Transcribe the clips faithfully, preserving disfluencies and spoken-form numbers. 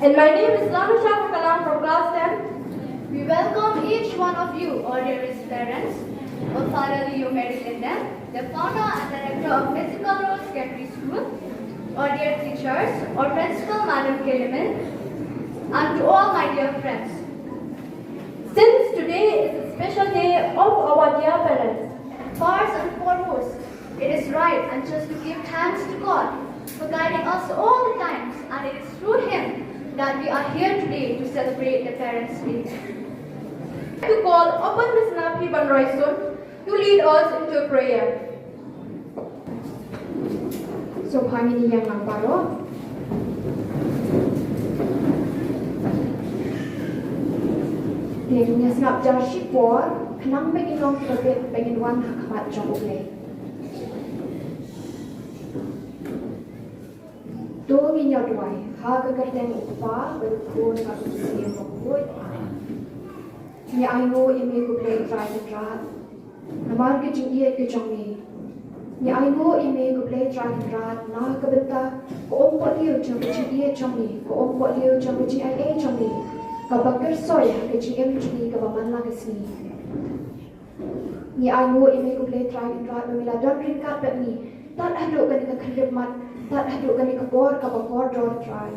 And my name is Lanusha Kakalang from class ten. We welcome each one of you, our dearest parents, our Father Leo Mary Linden, the founder and director of Physical Road Secondary School, our dear teachers, our principal, Madam Kelemen, and to all my dear friends. Since today is a special day of our dear parents, first and foremost, it is right and just to give thanks to God for guiding us all the times, and it is through Him that we are here today to celebrate the Parents' Day. To call upon Miss Naphi Banroison to lead us into prayer. So, pha ngin ïeng lang baroh. Te ngin ïa sngap jar shipor, khnang ba ngin long kiba bit, ba ngin wan ha khmat jong U Blei. To ngin ïa duwai, ha ka kyrteng U Kpa, bad U Khun, bad U Mynsiem Bakhuid. Amen. Ngi ainguh ïa me ko Blei Trai Kynrad namar ka jingïeit ka jong me. Ngi ainguh ïa me ko Blei Trai Kynrad na ka bynta ka umpohliew jong ka jingïeit jong me, ka umpohliew jong ka jingaiei jong me, kaba kyrsoi ha ka jingim jong ngi kaba man la ka sngi. Ngi ainguh ïa me ko Blei Trai Kynrad ba me la don ryngkat bad ngi tad haduh kane ka khyllipmat, tad haduh kane ka por kaba kordor Trai.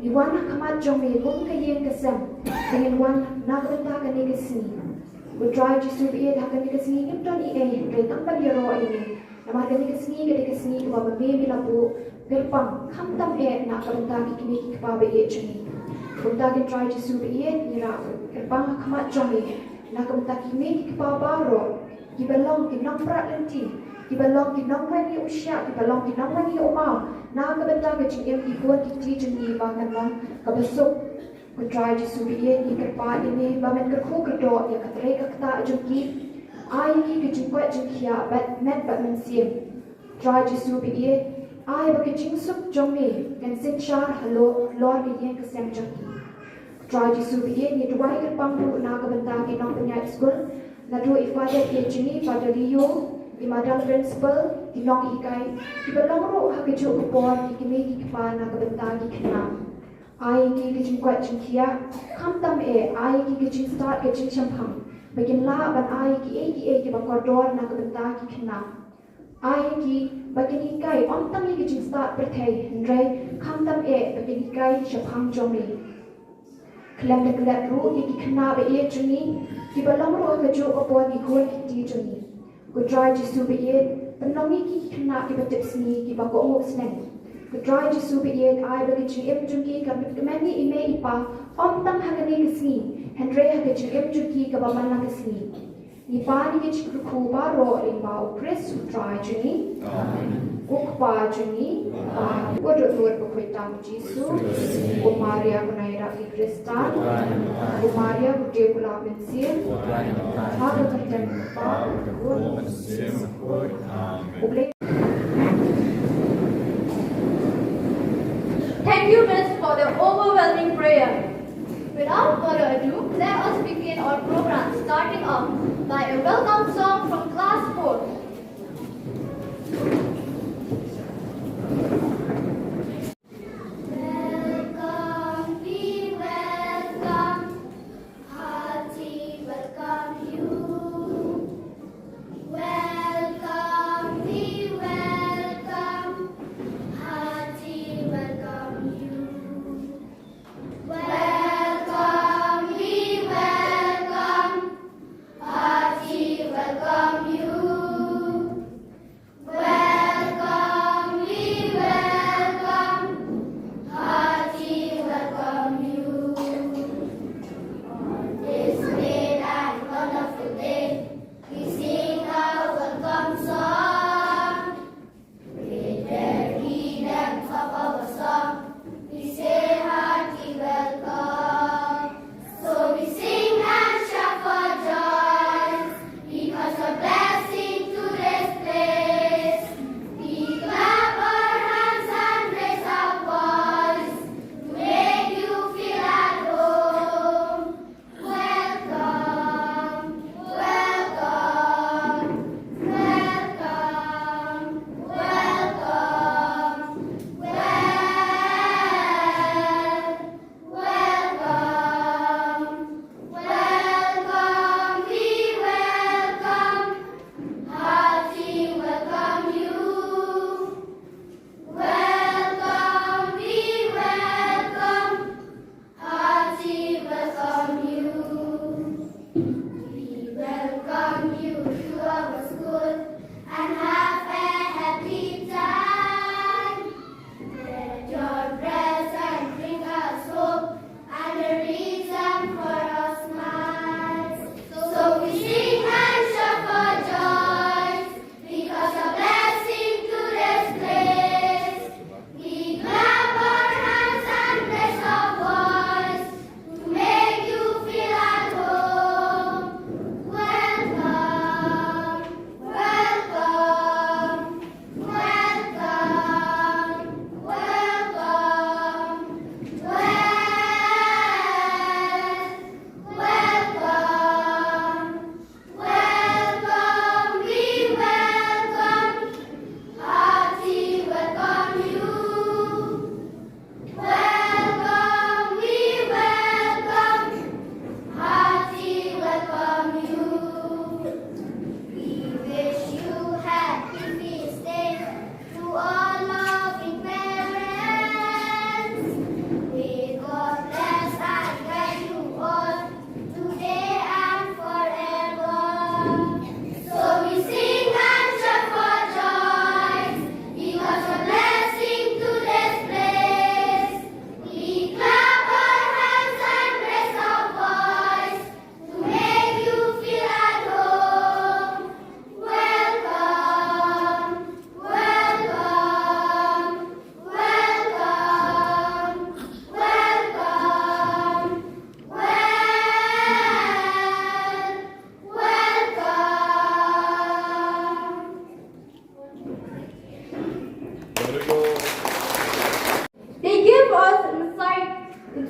Ngi wan ha khmat jong me kum ka ïing ka sem, ba ngin wan na ka bynta kane ka sngi. Ko Trai Jisu baieit, ha kane ka sngi ngim don ei ei hynrei tang ban ïaroh ïa me. Namar kane ka sngi ka dei ka sngi kaba ma me me la buh kyrpang khamtam eh na ka bynta ki kmie ki kpa baieit jong ngi. Kumta ko Trai Jisu baieit, ngi rah kyrpang ha khmat jong me na ka bynta ki kmie ki kpa baroh, kiba long ki nongprat lynti, kiba long ki nongweng ïa u shiah, kiba long ki nongweng ïa u maw, na ka bynta ka jingim ki khun ki kti jong ngi ba kan long kaba suk. Ko Trai Jisu baieit, ngi kyrpad ïa me ba men kyrkhu kyrdoh ïa ka trei ka ktah jong ki. Ai ïa ki ka jingkoit jingkhiah bad met bad mynsiem. Trai Jisu baieit, ai ba ka jingsuk jong me kan synshar halor, halor ka ïing ka sem jong ki. Trai Jisu baieit, ngi duwai kyrpang ruh na ka bynta ki nongpynïaid skul, naduh i Father Ejini, Father Leo, i Madam Principal, ki nonghikai, kiba long ruh ha kajuh ka por ki kmie ki kpa na ka bynta ki khynnah. Ai ki ka jingkoit jingkhiah, khamtam eh, ai ki ka jingstad ka jingshemphang, ba kin lah ban ai kiei kiei kiba kordor na ka bynta ki khynnah. Ai ki ba kin hikai ym tang ïa ka jingstad pyrthei hynrei khamtam eh ba kin hikai shaphang jong me. Khlem da klet ruh ïa ki khynnah baieit jong ngi kiba long ruh ha kajuh ka por ki khun ki kti jong ngi. Ko Trai Jisu baieit, pynlong ïa ki ki khynnah kiba tipsngi kiba kohnguh sneng. Ko Trai Jisu baieit, ai ba ka jingim jong ki kan kmen ïa i mei i pa ym tang ha kane ka sngi hynrei ha ka jingim jong ki kaba man la ka sngi. Ngi pan ïa ki jingkyrkhu baroh lyngba U Khrist U Trai jong ngi. Amen. U Kpa jong ngi, U Kpa, U Khun, U Mynsiem Bakhuid, U Jisu, U Maria, U Nongïarap ki Khristan, U Maria, U Dei U Khlad Mynsiem, ha ka kyrteng U Kpa, U Khun, U Mynsiem Bakhuid. Amen. U Blei. Thank you, Miss, for the overwhelming prayer. Without further ado, let us begin our program, starting off by a welcome song from class four. Welcome, we welcome, hearty welcome you. Welcome, we welcome, hearty welcome you. Welcome, we welcome, hearty welcome you. Welcome,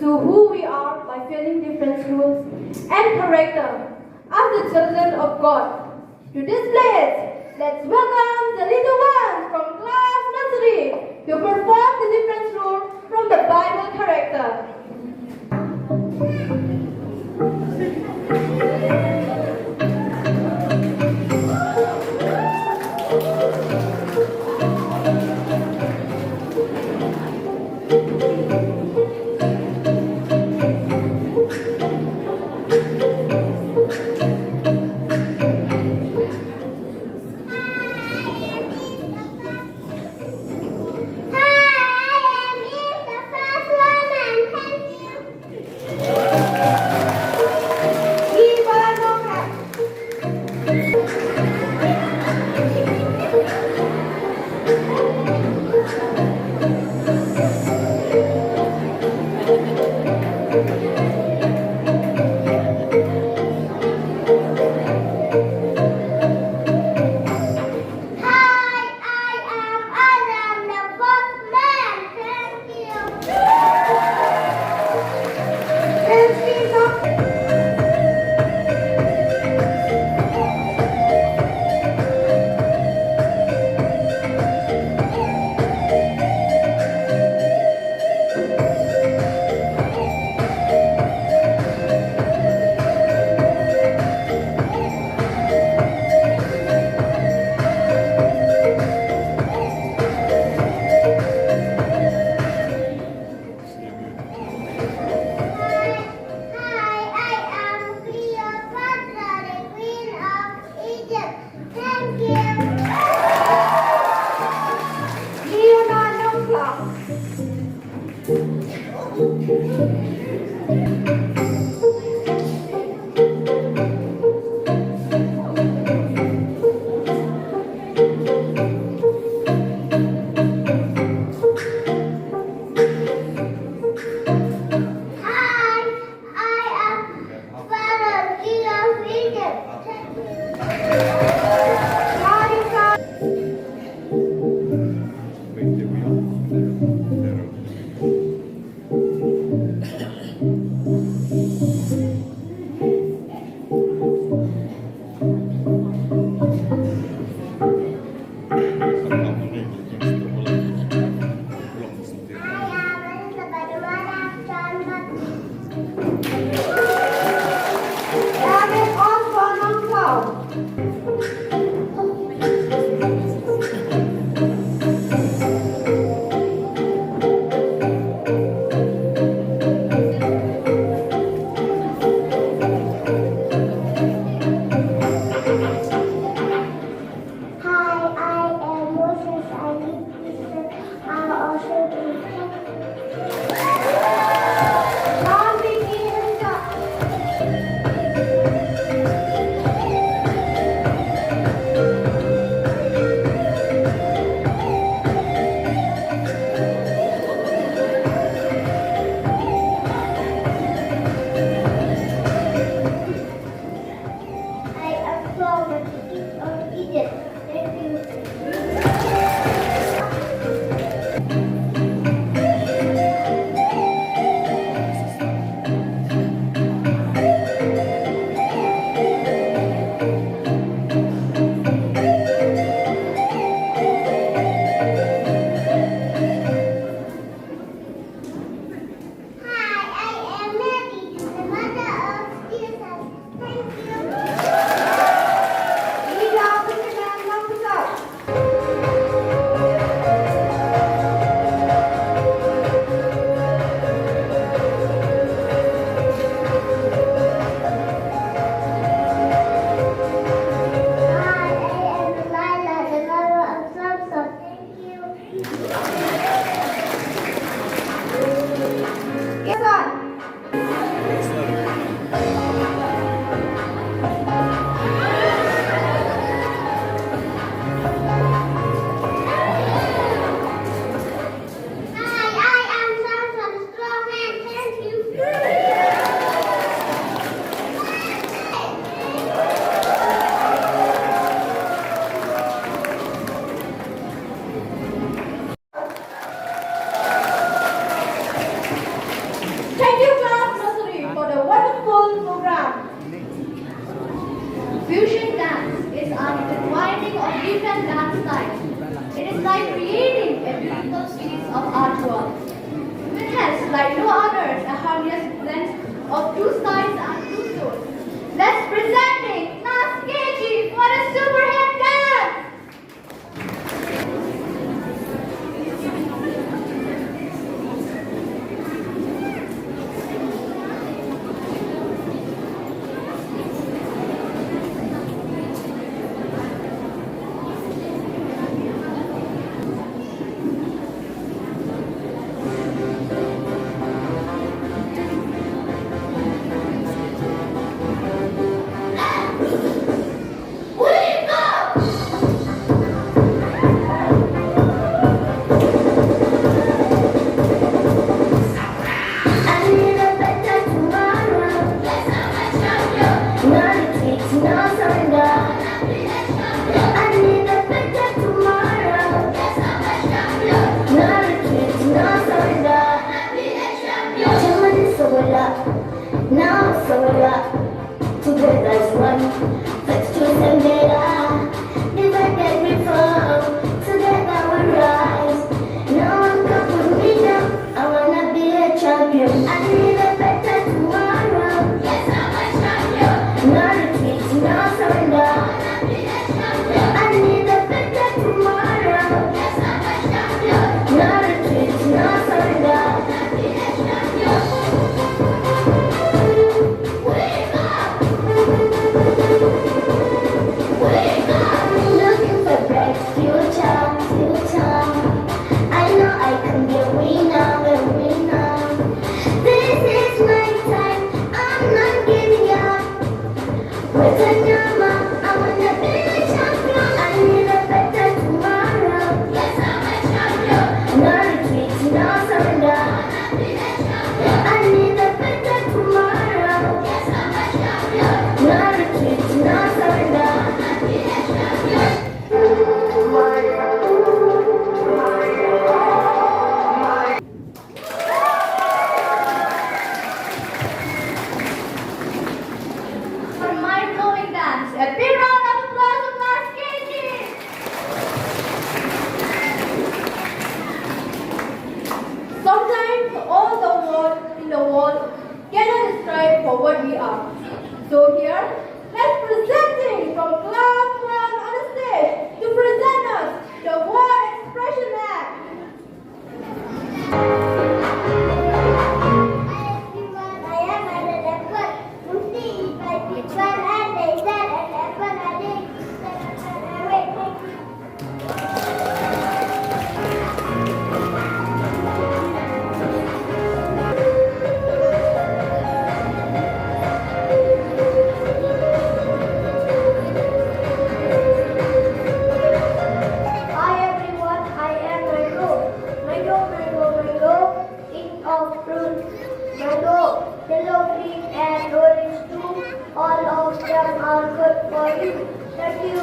to who we are by failing different rules and character as the children of God. To display it, let's welcome the little ones from class nursery to perform the different rule from the Bible character. Now, so we are together as one. Let's choose a mirror. Divide and we fall. Together we rise. No one can put me down. I wanna be a champion. I need a better tomorrow. Yes, I'm a champion. No retreat, no surrender. I wanna be a champion. I need a better tomorrow. Yes, I'm a champion. No retreat, no surrender. Looking for bright future, future. I know I can be a winner, a winner. This is my time, I'm not giving up. Wetanyama, I wanna be a champion. I need a better tomorrow. Yes, I'm a champion. No retreat, no surrender. I need a better tomorrow. Yes, I'm a champion. No retreat, no surrender. For mind-blowing dance. A big round of applause for Class K G. Sometimes all the world in the world cannot describe for what we are. So here, let's presenting from Class One on the stage to present us the Word Expression Lab. Hi everyone, I am Mango. Mango, mango, mango, king of fruits. Mango, yellow, green and orange too. All of them are good for you. Thank you.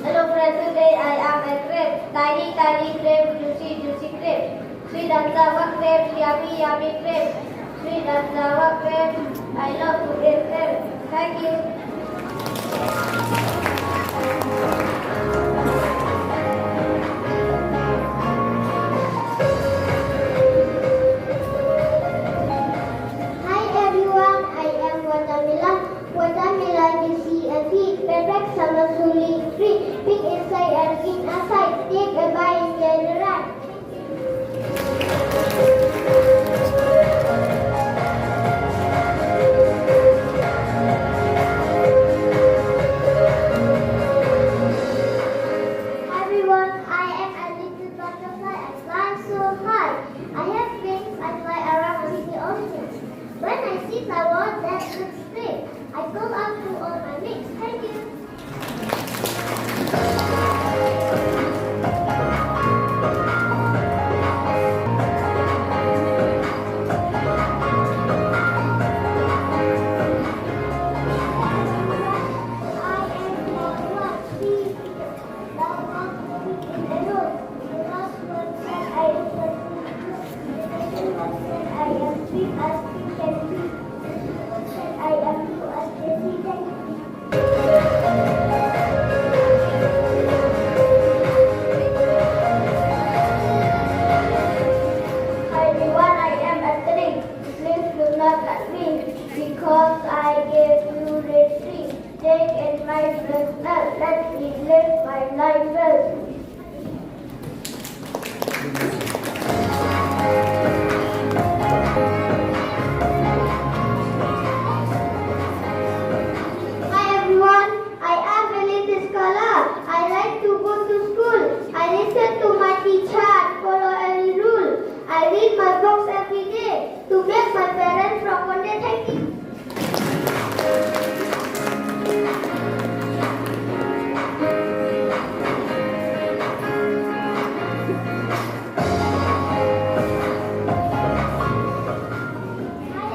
Hello friends, today I am a grape. Tiny, tiny grape, juicy, juicy grape. Sweet and sour grape, yummy, yummy grape. Sweet and sour grape, I love to eat grape. Thank you. Hi everyone, I am Watermelon. Watermelon is a seed, perfect summer soli tree. Pink inside and green outside. Take a bite and enjoy the ride. Hi everyone, I am a little butterfly. I fly so high. I have wings, I fly around and see all things. When I see flowers that look great, I go out to all my mates. Thank you. I am Noah. Please, thou art in a row. The last one said, I am the second. The second one said, I am big as you can be. The third one said, I am blue as the sea can be. Hi everyone, I am a tree. Please do not cut me because I gave you the tree. Take and my business, let me live my life well. Hi everyone, I am Melissa Scholar. I like to go to school. I listen to my teacher and follow any rule. I read my books every day to make my parents proud one day. Thank you. Hi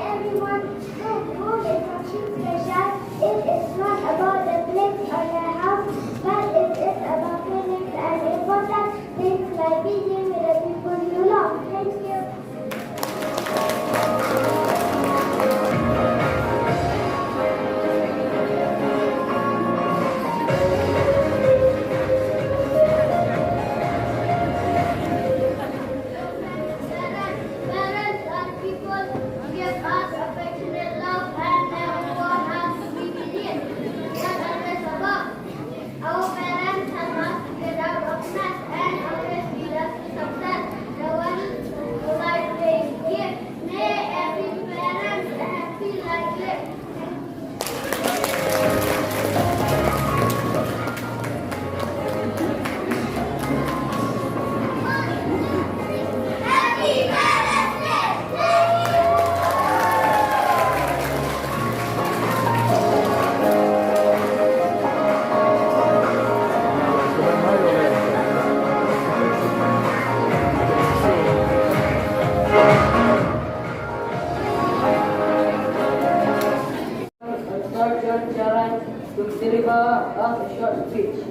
Deliver us a short speech.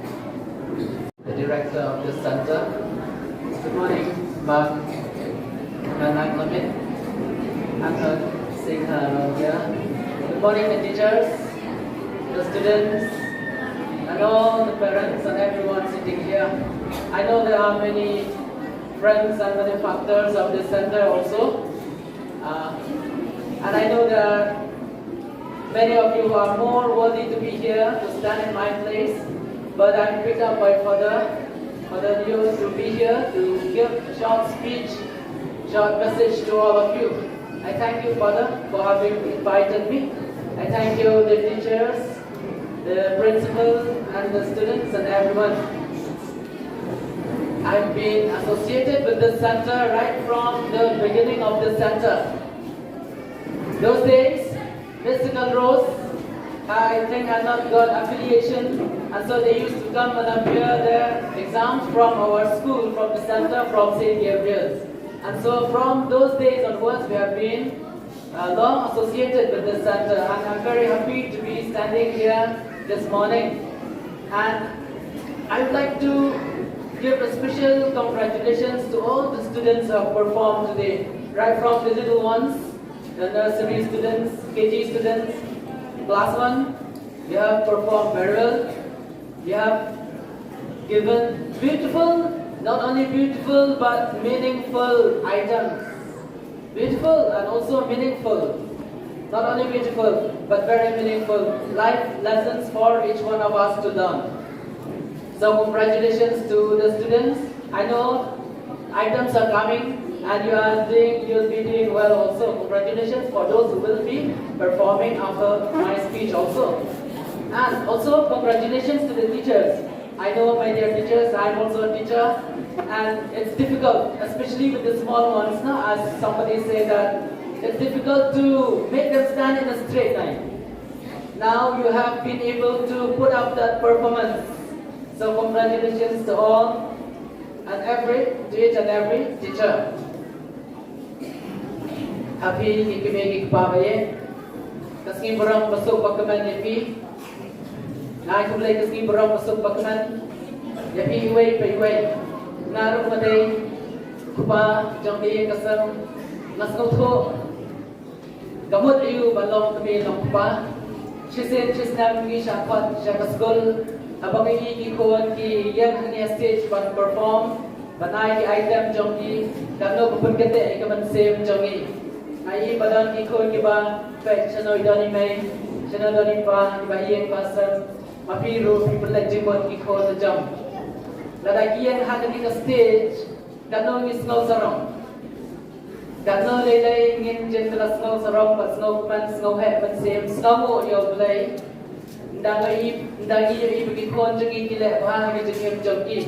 The director of the center. Good morning, Ma'am Nanak Lamit. I'm not seeing her around here. Good morning, the teachers, the students, and all the parents and everyone sitting here. I know there are many friends and benefactors of this center also. Uh, and I know there are many of you who are more worthy to be here to stand in my place, but I'm picked up by Father, Father Leo, to be here to give a short speech, short message to all of you. I thank you, Father, for having invited me. I thank you, the teachers, the principal, and the students, and everyone. I've been associated with this center right from the beginning of the center. Those days, Miss Girl Rose, I think, had not got affiliation, and so they used to come and appear their exams from our school, from the center, from Saint Gabriel's. And so from those days onwards, we have been uh, long associated with this center, and I'm very happy to be standing here this morning. And I would like to give a special congratulations to all the students who have performed today, right from the little ones, the nursery students, K G students, class one, you have performed very well. You have given beautiful, not only beautiful but meaningful items. Beautiful and also meaningful. Not only beautiful but very meaningful life lessons for each one of us to learn. So congratulations to the students. I know items are coming and you are doing, you'll be doing well also. Congratulations for those who will be performing after my speech also. And also congratulations to the teachers. I know, my dear teachers, I'm also a teacher, and it's difficult, especially with the small ones, no? As somebody said that it's difficult to make them stand in a straight line. Now you have been able to put up that performance. So congratulations to all and every, to each and every teacher. Ha phi ki kmie ki kpa ba ïeit, ka sngi burom ba suk ba kmen ïa phi. Nga ai khublei ka sngi burom ba suk ba kmen ïa phi iwei pa iwei. Nga ruh nga dei kpa jong ka ïing ka sem, nga sngewthuh ka mut aïu ban long kmie long kpa. Shisien shisnem ngi shah khot sha ka skul, haba ngi ïohi ki khun ki ïeng hangne stage ban perform, ban ai ki item jong ki, katno ka pynkynthih ïa ka mynsiem jong ngi. Nga ïohi ba don ki khun kiba peit shano i don i mei, shano don i pa, kiba ïeng ba sem. Ma phi ruh phi pynleit jingmut ki khun la jong. Lada ki ïeng ha kane ka stage, katno ngi sngew sarong. Katno lei lei ngin jin ka la sngew sarong, bad sngew kmen, sngew heh mynsiem, sngew nguh ïa U Blei. Ynda ngi ïohi, ynda ngi ïohi ba ki khun jong ngi ki leh bha ha ka jingim jong ki.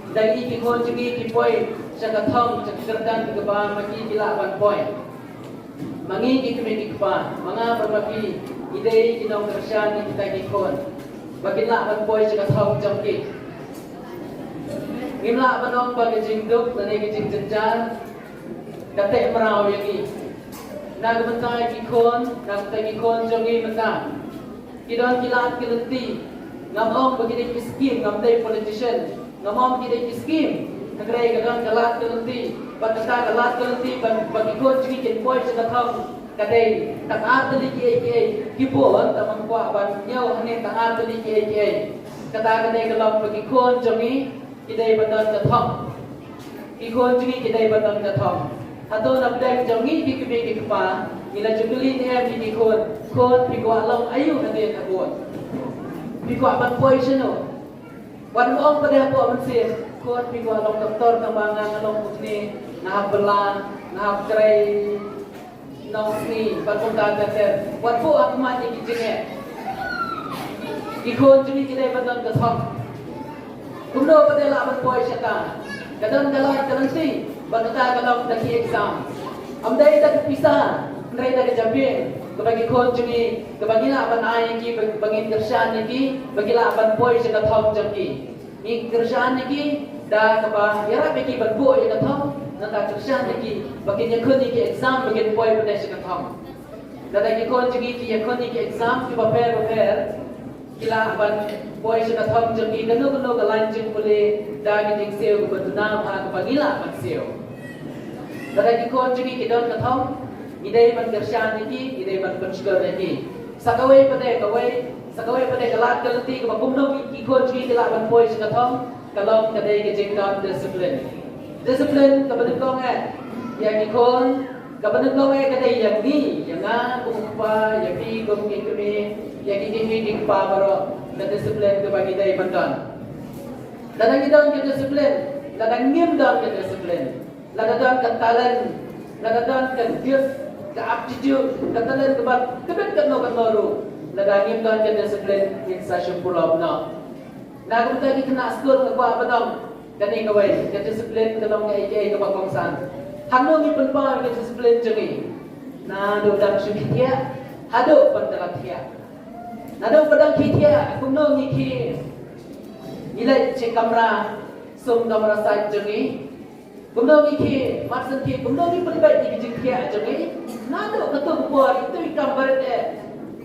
Ynda ngi ïohi ki khun jong ngi ki poi sha ka thong, sha ka kyrdan kaba ma ki ki lah ban poi. Ma ngi ki kmie ki kpa, ma nga bad ma phi, ngi dei ki nongkyrshan ïa kita ki khun ba kin lah ban poi sha ka thong jong ki. Ngim lah ban ong ba ka jingduk lane ka jingjynjar ka teh mraw ïa ngi. Na ka bynta ki khun, na ka bynta ki khun jong ngi mynta. Ki don ki lad ki lynti. Ngam ong ba ki dei ki skim, ngam dei politician. Ngam ong ki dei ki skim. Hynrei ka don ka lad ka lynti. Bad kata ka lad ka lynti ba, ba ki khun jong ngi kin poi sha ka thong, ka dei tang ar tylli kiei kiei. Ki bun, tang ban kwah ban ñiew hangne tang ar tylli kiei kiei. Kata ka dei ka long ba ki khun jong ngi ki dei ban don ka thong. Ki khun jong ngi ki dei ban don ka thong. Hato na pdeng jong ngi ki kmie ki kpa, ngi la ju kylli ne em ïa ki khun, khun phi kwah long aïu hadien ha bun? Phi kwah ban poi shano? Wat ym ong pat hapoh mynsiem, khun phi kwah long doktor, tangba nga nga long kumne, nga hap bylla, nga hap trei nongsngi bad kumta ter ter. Wat buh ha khmat ïa ki jingeh. Ki khun jong ngi ki dei ban don ka thong. Kumno ba dei lah ban poi sha ka. Ka don ka lad ka lynti bad kata ka long da ki exam. Ym dei da ka pisa, hynrei da ka jabieng kaba ki khun jong ngi, kaba ngi lah ban ai ïa ki, ba, ba ngin kyrshan ïa ki ba ki lah ban poi sha ka thong jong ki. Ngi kyrshan ïa ki da kaba ïarap ïa ki ban buh ïa ka thong, nangta kyrshan ïa ki ba kin ïakhun ïa ki exam ba kin poi ban leit sha ka thong. Lada ki khun jong ngi ki ïakhun ïa ki exam kiba pher ba pher, Ki lah ban poi sha ka thong jong ki kano kano ka lain jingpule da ki jingsiew kaba duna bha kaba ngi lah ban siew. Lada ki khun jong ngi ki don ka thong, ngi dei ban kyrshan ïa ki, ngi dei ban pynshukor ïa ki. Sa kawei pat de kawei, sa kawei pat de ka lad ka lynti kaba kumno ki, ki khun jong ngi ki lah ban poi sha ka thong, ka long ka dei ka jingdon discipline. Discipline kaba nyngkong eh ïa ki khun, kaba nyngkong eh ka dei ïa ngi, ïa nga kum u kpa, ïa phi kum ki kmie, ïa ki kmie ki kpa baroh, ka discipline kaba ngi dei ban don. Lada ngi don ka discipline, lada ngim don ka discipline, lada don ka talent, lada don ka gift, ka aptitude, ka talent kaba tbit katno katno ruh, lada ngim don ka discipline, ngin sa shu pulop noh. Na ka bynta ki khynnah skul nga kwah ban ong kane kawei, ka discipline ka long kaei kaei kaba kongsan. Hangno ngi pynpaw ïa ka discipline jong ngi? Naduh dang shu khie thiah haduh ban da la thiah. Naduh ba dang khie thiah kumno ngi khie? Ngi leit sha kamra, sum kamra sait jong ngi. Kumno ngi khie, mar shen khie, kumno ngi pynbeit ïa ki jingthiah jong ngi? Naduh kato ka por, ito i kam barit eh.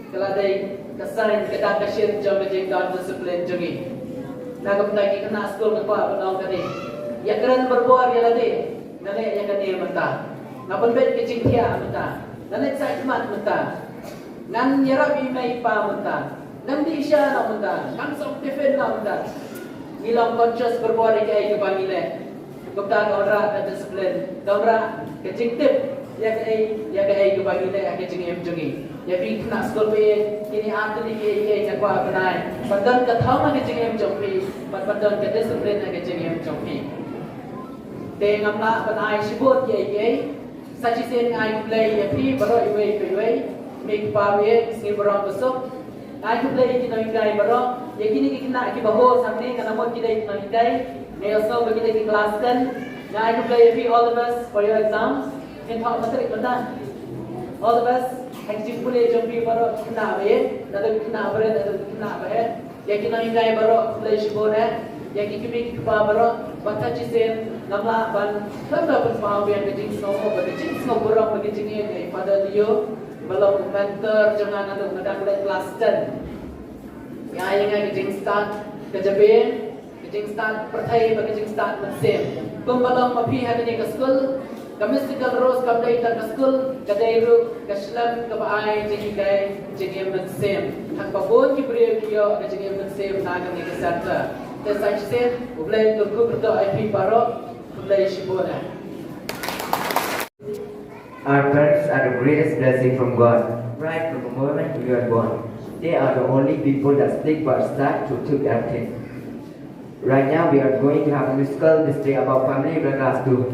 Ka la dei ka sign, ka dang ka shin jong ka jingdon discipline jong ngi. Na ka bynta ki khynnah skul nga kwah ban ong kane. Ïa kren barabor ïa lade. Nga leh ïa kane mynta. Nga pynbeit ka jingthiah mynta. Nga leit sait khmat mynta. Ngan ïarap ïa i mei i pa mynta. Ngan dih sha noh mynta. Ngan song tiffin noh mynta. Ngi long conscious barabor ïa kaei kaba ngi leh. Kumta ka wanrah ka discipline, ka wanrah ka jingtip ïa kaei, ïa kaei kaba ngi leh ha ka jingim jong ngi. Ïa phi khynnah skul phi, kine ar tylli kiei kiei nga kwah ban ai. Ban don ka thong ha ka jingim jong phi, bad ban don ka discipline ha ka jingim jong phi. Te ngam lah ban ai shibun kiei kiei. Sa shisien nga ai khublei ïa phi baroh iwei pa iwei, mei kpa, ïa ki sngi burom basuk. Nga ai khublei ïa ki nonghikai baroh, ïa kine ki khynnah kiba host hangne, nga mut ki dei ki nonghikai, nga ïohsngew ba ki dei ki class ten. Nga ai khublei ïa phi, all the best for your exams. Phin thoh matric mynta. All the best ha ki jingpule jong phi baroh ki khynnah ba ïeit, naduh ki khynnah barit haduh ki khynnah ba heh. Ïa ki nonghikai baroh khublei shibun eh. Ïa ki kmie ki kpa baroh, bad sa shisien ngam lah ban khlem da pynpaw biang ka jingsngew, bad ka jingsngew burom bad ka jingïeit ïa i Father Leo, ba long u mentor jong nga naduh nga dang leit class ten. Ïa, ïa nga ka jingstad ka jabieng, ka jingstad pyrthei bad ka jingstad mynsiem. Kumba long ma phi ha kane ka skul, ka Mystical Rose kam dei tang ka skul, ka dei ruh ka shlem kaba ai jinghikai jingim mynsiem ha kaba bun ki briew ki ïoh ka jingim mynsiem na kane ka centre. Te sa shisien U Blei un kyrkhu kyrdoh ïa phi baroh. Khublei shibun eh. Our parents are the greatest blessing from God. Right from the moment we were born, they are the only people that stick by our side to keep everything. Right now, we are going to have a musical display about family in class two.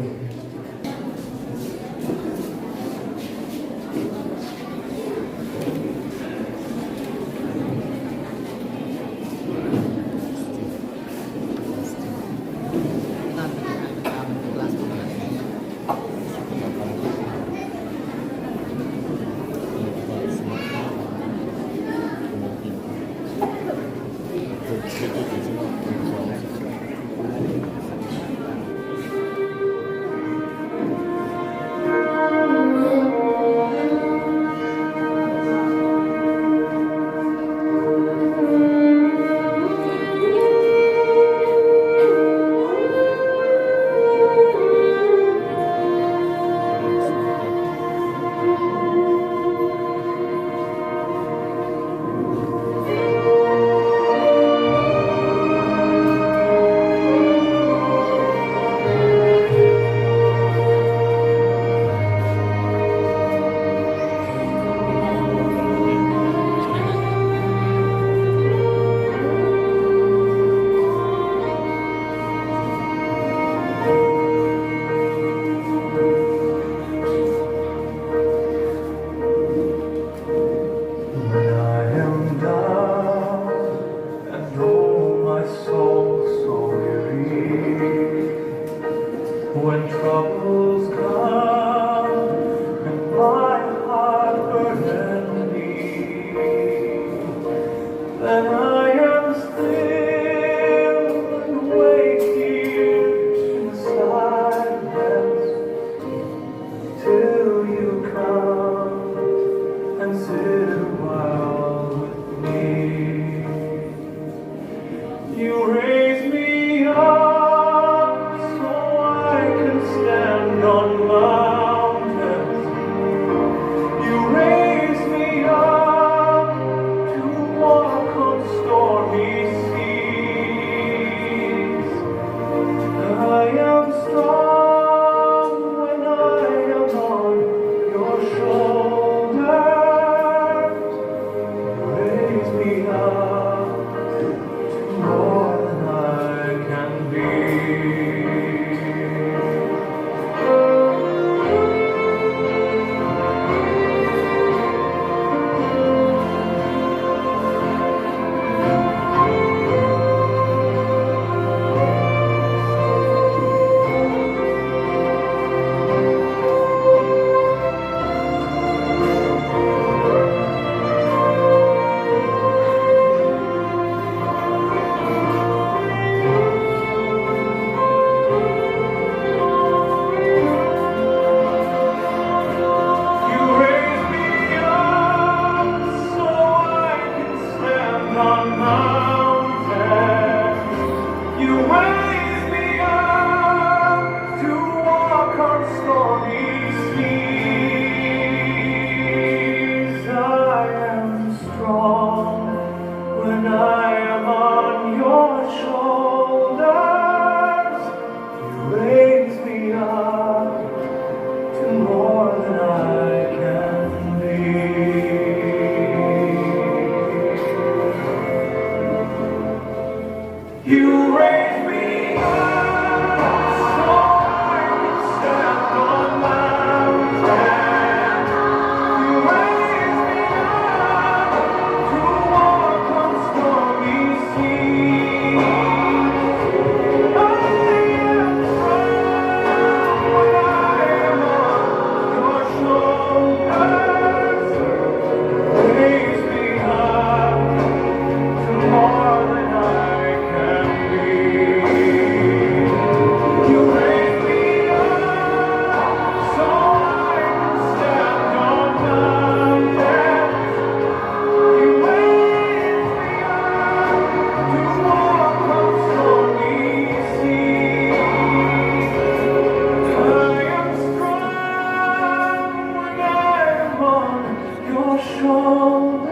Your shoulders,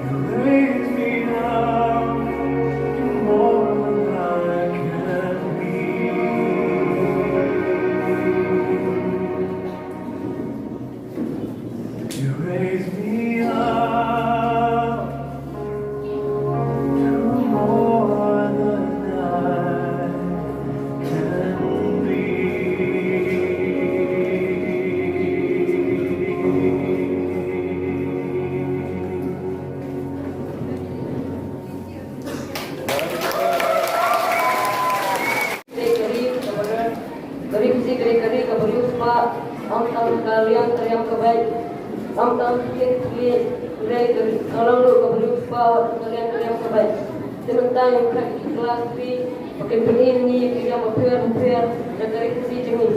you raise me up to more than I can be. You raise me up to more than I can be. Ka ri Khasi ka dei ka ri kaba riewspah, ym tang ka liang ka riam ka beit, ym tang ka ri, ka ri ka long ruh kaba riewspah wat ka liang ka riam ka beit. Te mynta ngi khat ki klas three ba kin pyni ïa ngi ki riam bapher bapher na ka ri Khasi jong ngi.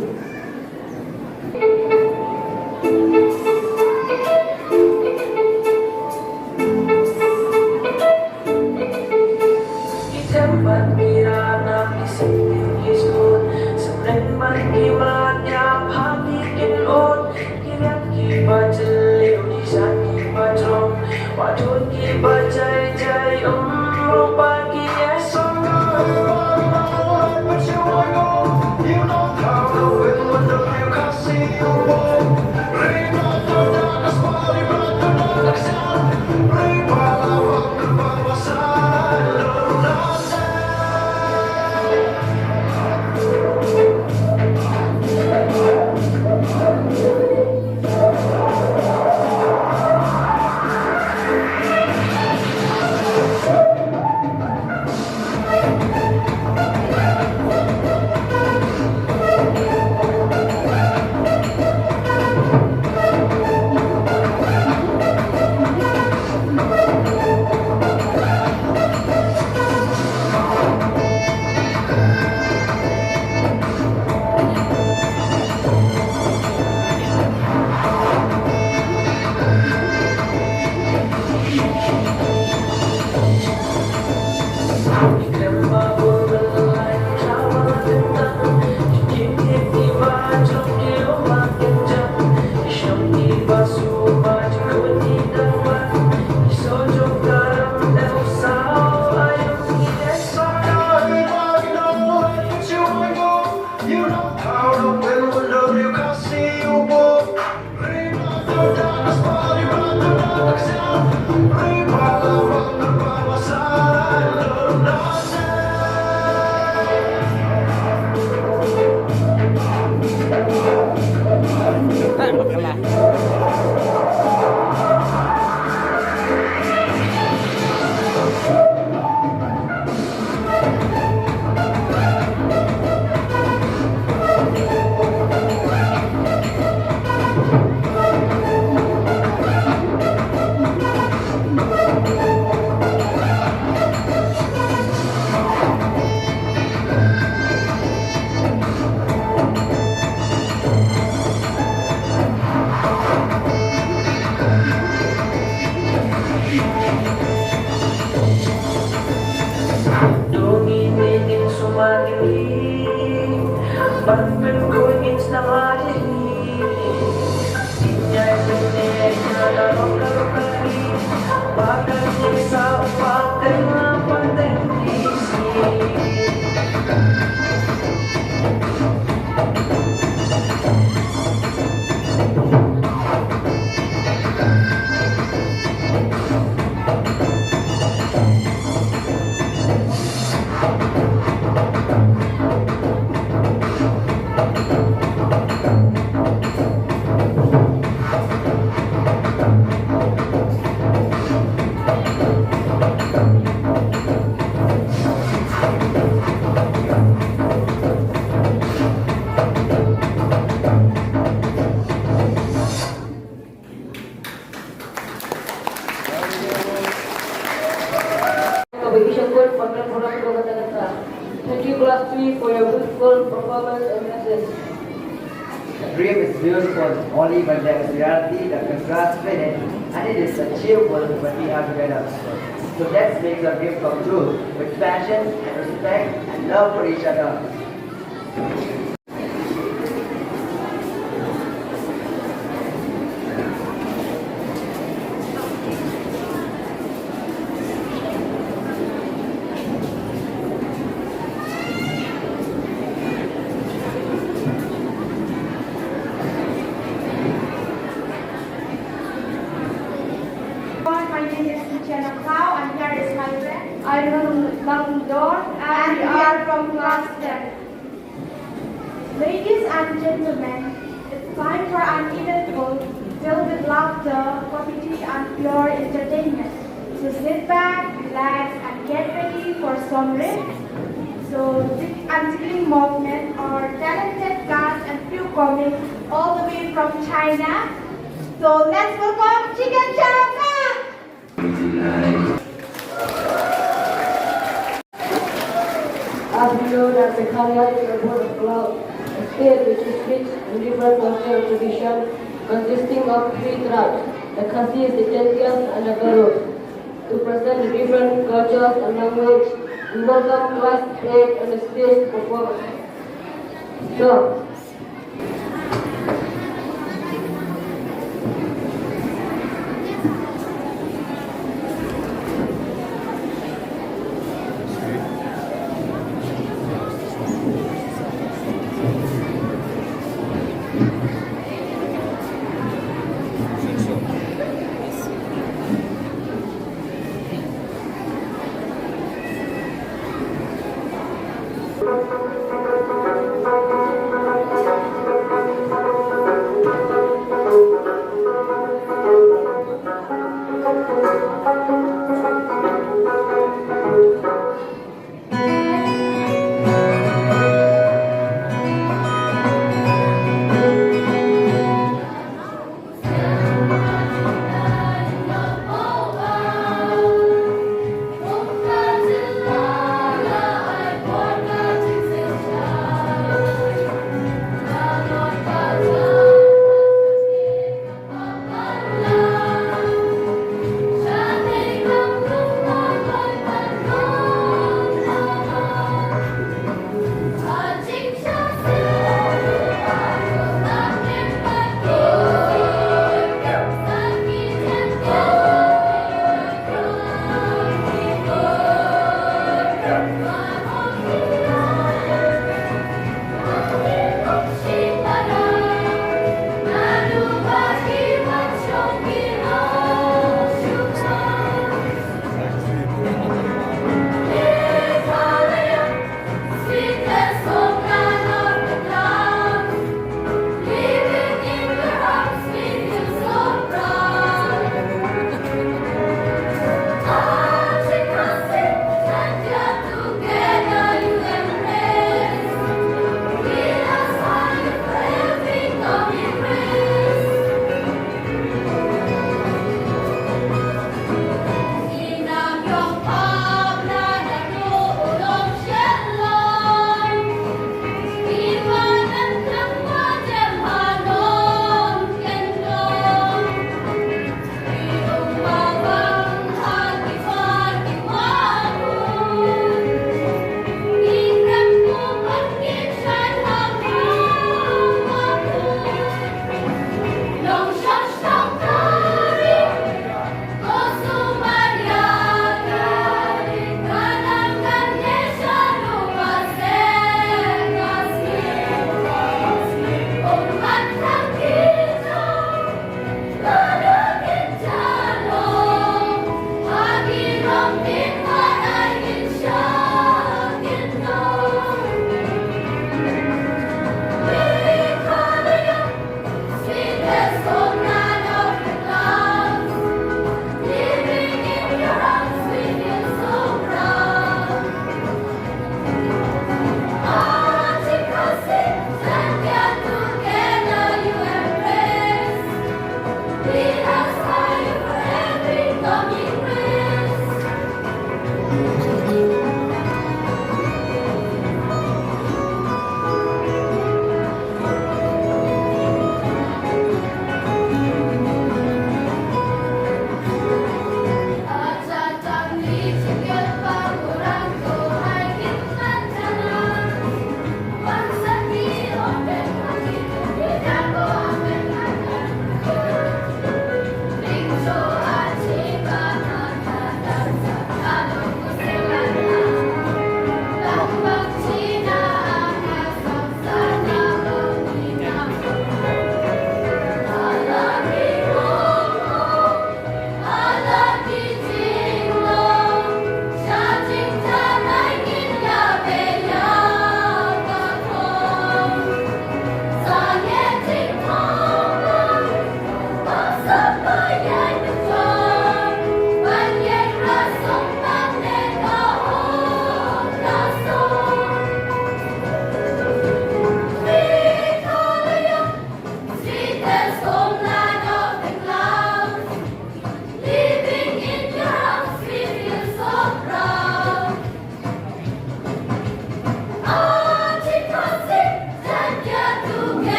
Ki them bad ki rah na ki sing ki skul, symlem bad ki mlad ïa pha ki kin un, ki riat ki ba jylliew, ki shat ki ba jrong, ba dun ki ba jai jai, um, rupa ki ïa song. Thank you, class three, for your beautiful performance and message. A dream is beautiful only when there is reality that contrasts with it, and it is achievable when we are together. So let's make our dream come true with passion and respect and love for each other. Nakao, and here is my friend. I'm Langdor, and we are from class ten. Ladies and gentlemen, it's time for an eventful, filled with laughter, comedy, and pure entertainment. So sit back, relax, and get ready for some rhythm. So, Jig and Jiggling Movement are talented cast and few comics all the way from China. So let's welcome Chicken Chang. As we know that Meghalaya is a board of cloud, a state which is rich in different cultural traditions, consisting of three tribes, the Khasis, the Jaintias, and the Garos. To present the different cultures and language, we welcome class eight on the stage to perform. So,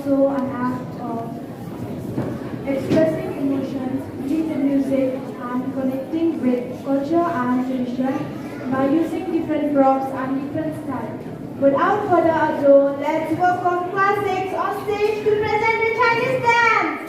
So an act of expressing emotions through the music and connecting with culture and tradition by using different props and different styles. Without further ado, let's welcome class six on stage to present the Chinese dance.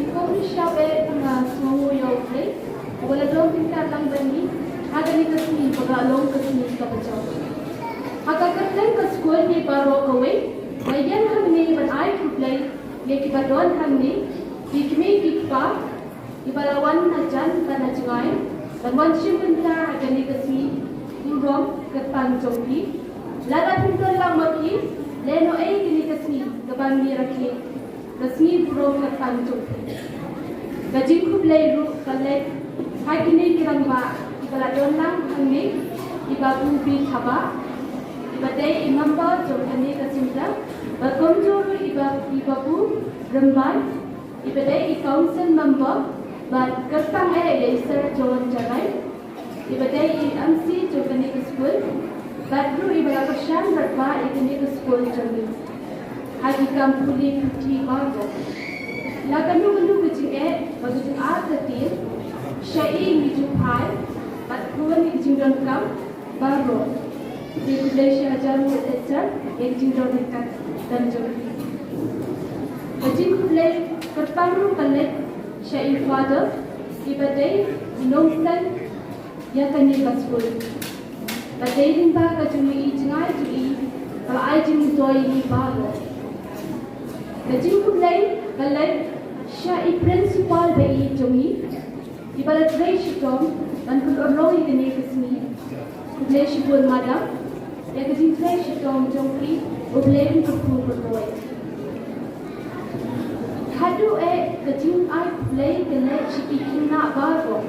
Ngi khublei shibun ïa U Blei, uba la don tyngkai lang bad ngi ha kane ka sngi ba ka long ka sngi kaba jong. Ha ka kyrteng ka skul ngi baroh kawei, nga ïeng hangne ban ai khublei ïa kiba don hangne, ki kmie ki kpa, kiba la wan na jan bad na jngai ban wan shim bynta ha kane ka sngi burom kyrpang jong phi. Lada phim don lang ma phi, lehnohei kane ka sngi kaba ngi rakhe ka sngi burom kyrpang jong phi. Ka jingkhublei ruh ka leit ha kine ki rangbah kiba la don lang hangne, i Bah Pu B. Thabah, iba dei i member jong kane ka synta, bad kumjuh ruh i Bah, i Bah Pu Rymbai, iba dei i council member, bad kyrpang eh ïa i Sir John Jarai, iba dei i M C jong kane ka skul, bad ruh iba la kyrshan bad ba ïa kane ka skul jong ngi ha ki kam pule puthi baroh. La kano kano ka jingeh bad ka jingartatien sha i ngi ju phai bad pynwan ïa ki jingdonkam baroh. Te khublei shihajar nguh ïa ka jingdonkam jong phi. Ka jingkhublei kyrpang ruh ka leit sha i Father, iba dei i nongseng ïa kane ka skul. Ba dei lyngba ka jong i jngai jong i ba la ai jingmyntoi ïa ngi baroh. Ka jingkhublei ka leit sha i principal ba i jong i, iba la trei shitom ban pynurlong ïa kane ka sngi. Khublei shibun madam ïa ka jingtrei shitom jong phi, U Blei un kyrkhu kyrdoh. Haduh eh ka jingai khublei ka leit sha ki khynnah baroh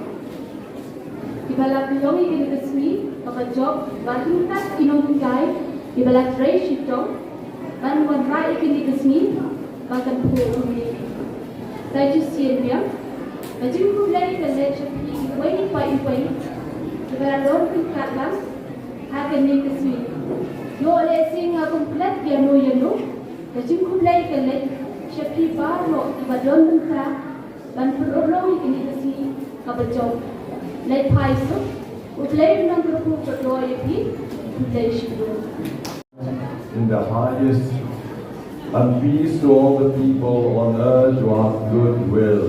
kiba la pynlong ïa kane ka sngi kaba jop, bad ryngkat ki nonghikai kiba la trei shitom ban wanrah ïa kane ka sngi ba kan phuh kumne. Sa shisien biang ka jingkhublei ka leit sha phi iwei pa iwei kiba la don ryngkat lang ha kane ka sngi. Ïoh lehse ngam klet ïano ïano, ka jingkhublei ka leit sha phi baroh kiba don bynta ban pynurlong ïa kane ka sngi kaba jop. Leit phai suk, U Blei un nang kyrkhu kyrdoh ïa phi. Khublei shibun. In the highest, and peace to all the people on earth who have good will.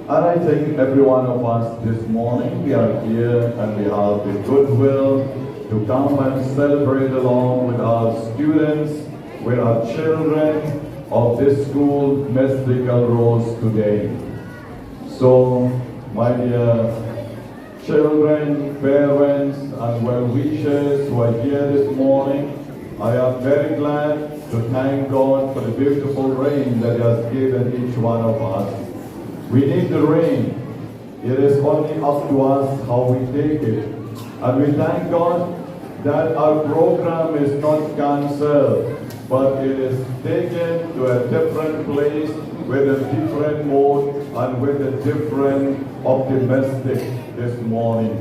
And I think every one of us this morning, we are here and we have the goodwill to come and celebrate along with our students, with our children of this school, Mystical Rose, today. So, my dear children, parents, and well-wishers who are here this morning, I am very glad to thank God for the beautiful rain that He has given each one of us. We need the rain. It is only up to us how we take it. And we thank God that our program is not cancelled, but it is taken to a different place with a different mood and with a different optimistic this morning.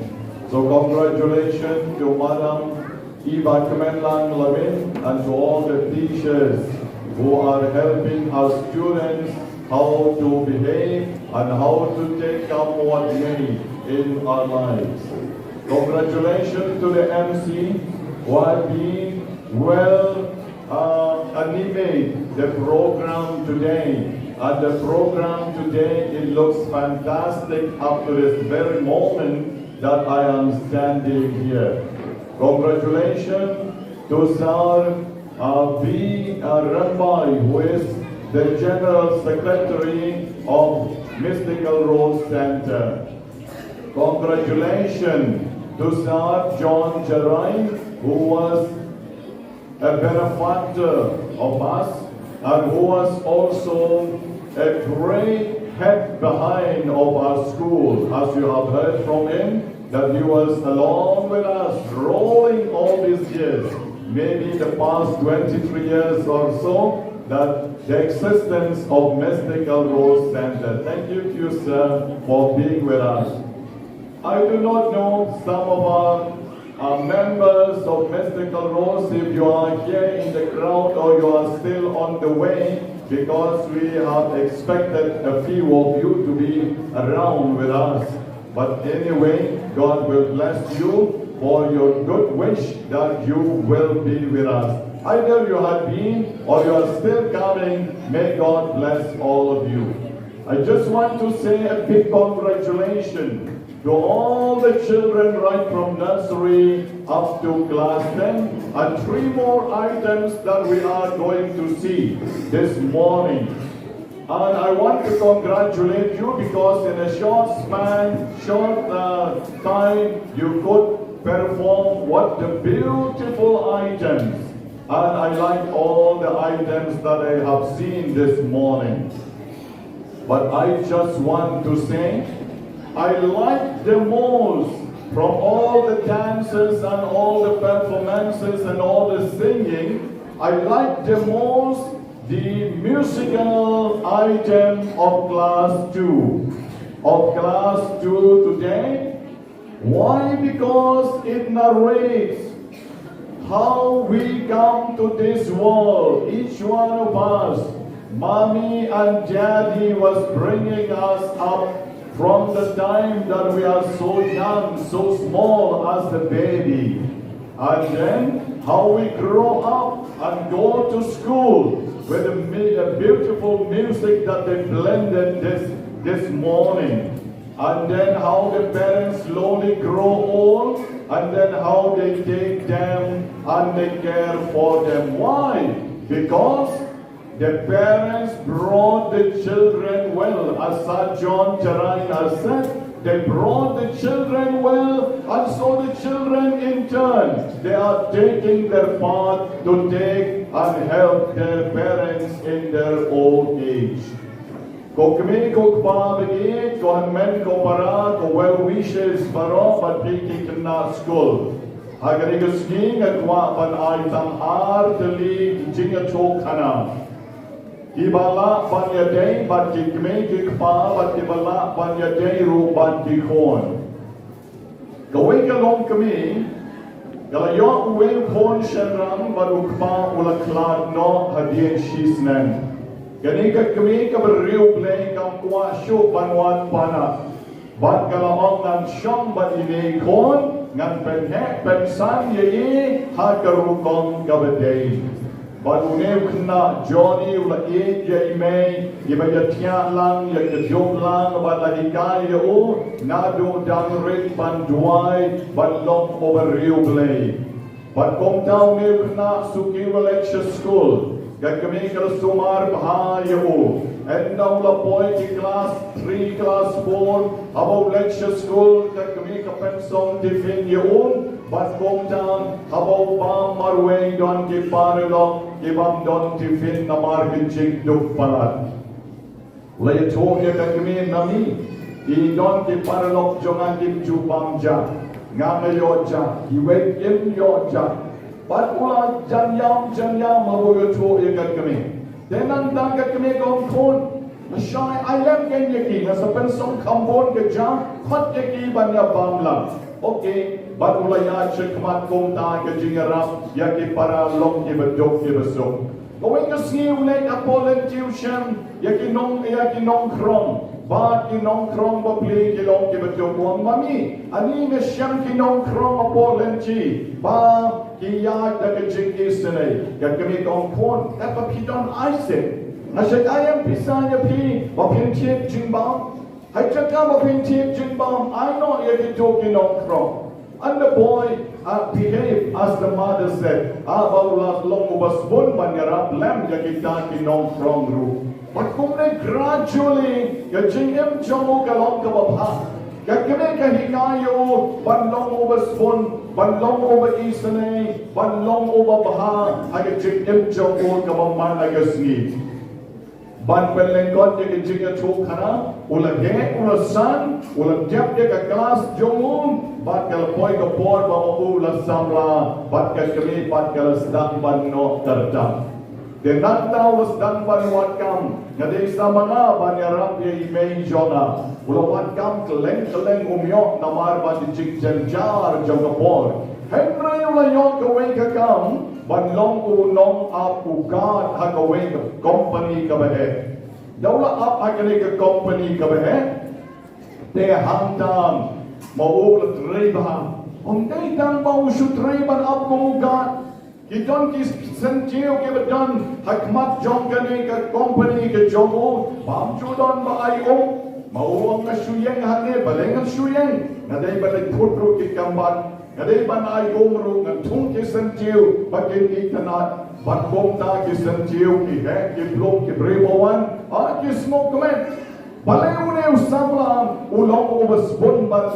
So congratulations to Madam Iba Kmenlang Lamin, and to all the teachers who are helping our students how to behave and how to take up what may in our lives. Congratulations to the M C who have been well uh, animate the program today. And the program today, it looks fantastic up to this very moment that I am standing here. Congratulations to Sir uh, B. Uh, Rambai, who is the General Secretary of Mystical Rose Center. Congratulations to Sir John Jarai, who was a benefactor of us and who was also a great head behind of our school, as you have heard from him, that he was along with us, rolling all these years, maybe the past twenty-three years or so, that the existence of Mystical Rose Center. Thank you to you, sir, for being with us. I do not know some of our uh, members of Mystical Rose, if you are here in the crowd or you are still on the way, because we have expected a few of you to be around with us. But anyway, God will bless you for your good wish that you will be with us. Either you have been or you are still coming, may God bless all of you. I just want to say a big congratulations to all the children right from nursery up to class ten, and three more items that we are going to see this morning. And I want to congratulate you because in a short span, short uh, time, you could perform what a beautiful items. And I like all the items that I have seen this morning. But I just want to say, I like the most from all the dances and all the performances and all the singing, I like the most the musical item of class two. Of class two today. Why? Because it narrates how we come to this world, each one of us. Mommy and daddy was bringing us up from the time that we are so young, so small as a baby. And then how we grow up and go to school with a, mi- a beautiful music that they blended this, this morning. And then how the parents slowly grow old, and then how they take them and they care for them. Why? Because the parents brought the children well. As Sir John Charain has said, they brought the children well, and so the children in turn, they are taking their part to take and help their parents in their old age. Ko kmie ko kpa ba ïeit, ko hynmen ko para, ko well wishes baroh bad phi ki khynnah skul. Ha kane ka sngi nga kwah ban ai tang ar tylli ki jingïathuhkhana. Kiba lah ban ïadei bad ki kmie ki kpa bad kiba lah ban ïadei ruh bad ki khun. Kawei ka longkmie ka la ïoh uwei u khun shynrang bad u kpa u la khlad noh hadien shisnem. Kane ka kmie kaba riewblei kam kwah shuh ban wad panak. Bad ka la ong ngan shong bad ine i khun, ngan pynheh pynsan ïa i ha ka rukom kaba dei. Bad une u khynnah Johnny u la ïeit ïa i mei, iba ïathiah lang, ïakynduh lang, bad la hikai ïa u, naduh dang rit ban duwai, ban long uba riewblei. Bad kumta une u khynnah suki u la leit sha skul, ka kmie ka la sumar bha ïa u. Ynda u la poi ki klas three, klas four, haba u leit sha skul, ka kmie ka pynsong tiffin ïa u, bad kumta, haba u bam marwei don ki paralok, ki bym don tiffin namar ki jingduk palat. U la ïathuh ïa ka kmie, Mami, i don ki paralok jong nga kim ju bam ja, nga nga ïoh ja, kiwei kim ïoh ja. Bad u la jan ïam, jan ïam, haba u ïathuh ïa ka kmie. Te nangta ka kmie ka ong, Khun, nga shai, ai lem kein ïa ki, nga sa pynsong kham bun ka ja, khot ïa ki ban ïa bam lang. Okay. Bad u la ïaid shakhmat kumta ka jingïarap ïa ki para lok kiba duk kiba suk. Kawei ka sngi u leit hapoh lynti u shem ïa ki nong, ïa ki nongkhrong. Bad ki nongkhrong bapli ki long kiba duk, u ong, "Mami, ani nga shem ki nongkhrong hapoh lynti ba ki ïaid da ka jingisynei." Ka kmie ka ong, "Khun, katba phi don Isaac, nga shu ai ïa phi sa ïa phi ba phin thied jingbam. Ha ka jaka ba phin thied jingbam, ai noh ïa kito ki nongkhrong." And the boy, uh, behaved as the mother said. Ah, ba u la long uba sbun ban ïarap lem ïa kita ki nongkhrong ruh. Bad kumne gradually ka jingim jong u ka long kaba bha. Ka kmie ka hikai ïa u ban long uba sbun, ban long uba isynei, ban long uba bha ha ka jingim jong u kaba man la ka sngi. Ban pynlyngkot ïa ka jingïathuhkhana, u la heh, u la san, u la dep ïa ka klas jong u, bad ka la poi ka por ba ma u la samla, bad ka kmie pat ka la sdang ban noh kyrdan. Te nangta u la sdang ban wad kam, nga dei sa ma nga ban ïarap ïa i mei jong nga. U la wad kam kylleng kylleng, um ïoh namar ba ka jingjynjar jong ka por. Hynrei u la ïoh kawei ka kam, ban long u nongap, u guard ha kawei ka company kaba heh. Da u la ap ha kane ka company kaba heh, te hangta ma u la trei bha. Ym dei tang ba u shu trei ban ap kum u guard. Ki don ki syntiew kiba don ha khmat jong kane ka company ka jong u, bym ju don ba ai um. Ma u ong, nga shu ïeng hangne, balei ngan shu ïeng? Nga dei ban leit phut ruh ki kambah, nga dei ban ai um ruh, ngan thung ki syntiew ba kin itynnad. Bad kumta ki syntiew ki heh, ki plung, ki briew ba wan, ah, ki sngewkmen. Balei une u samla u long uba sbun ban,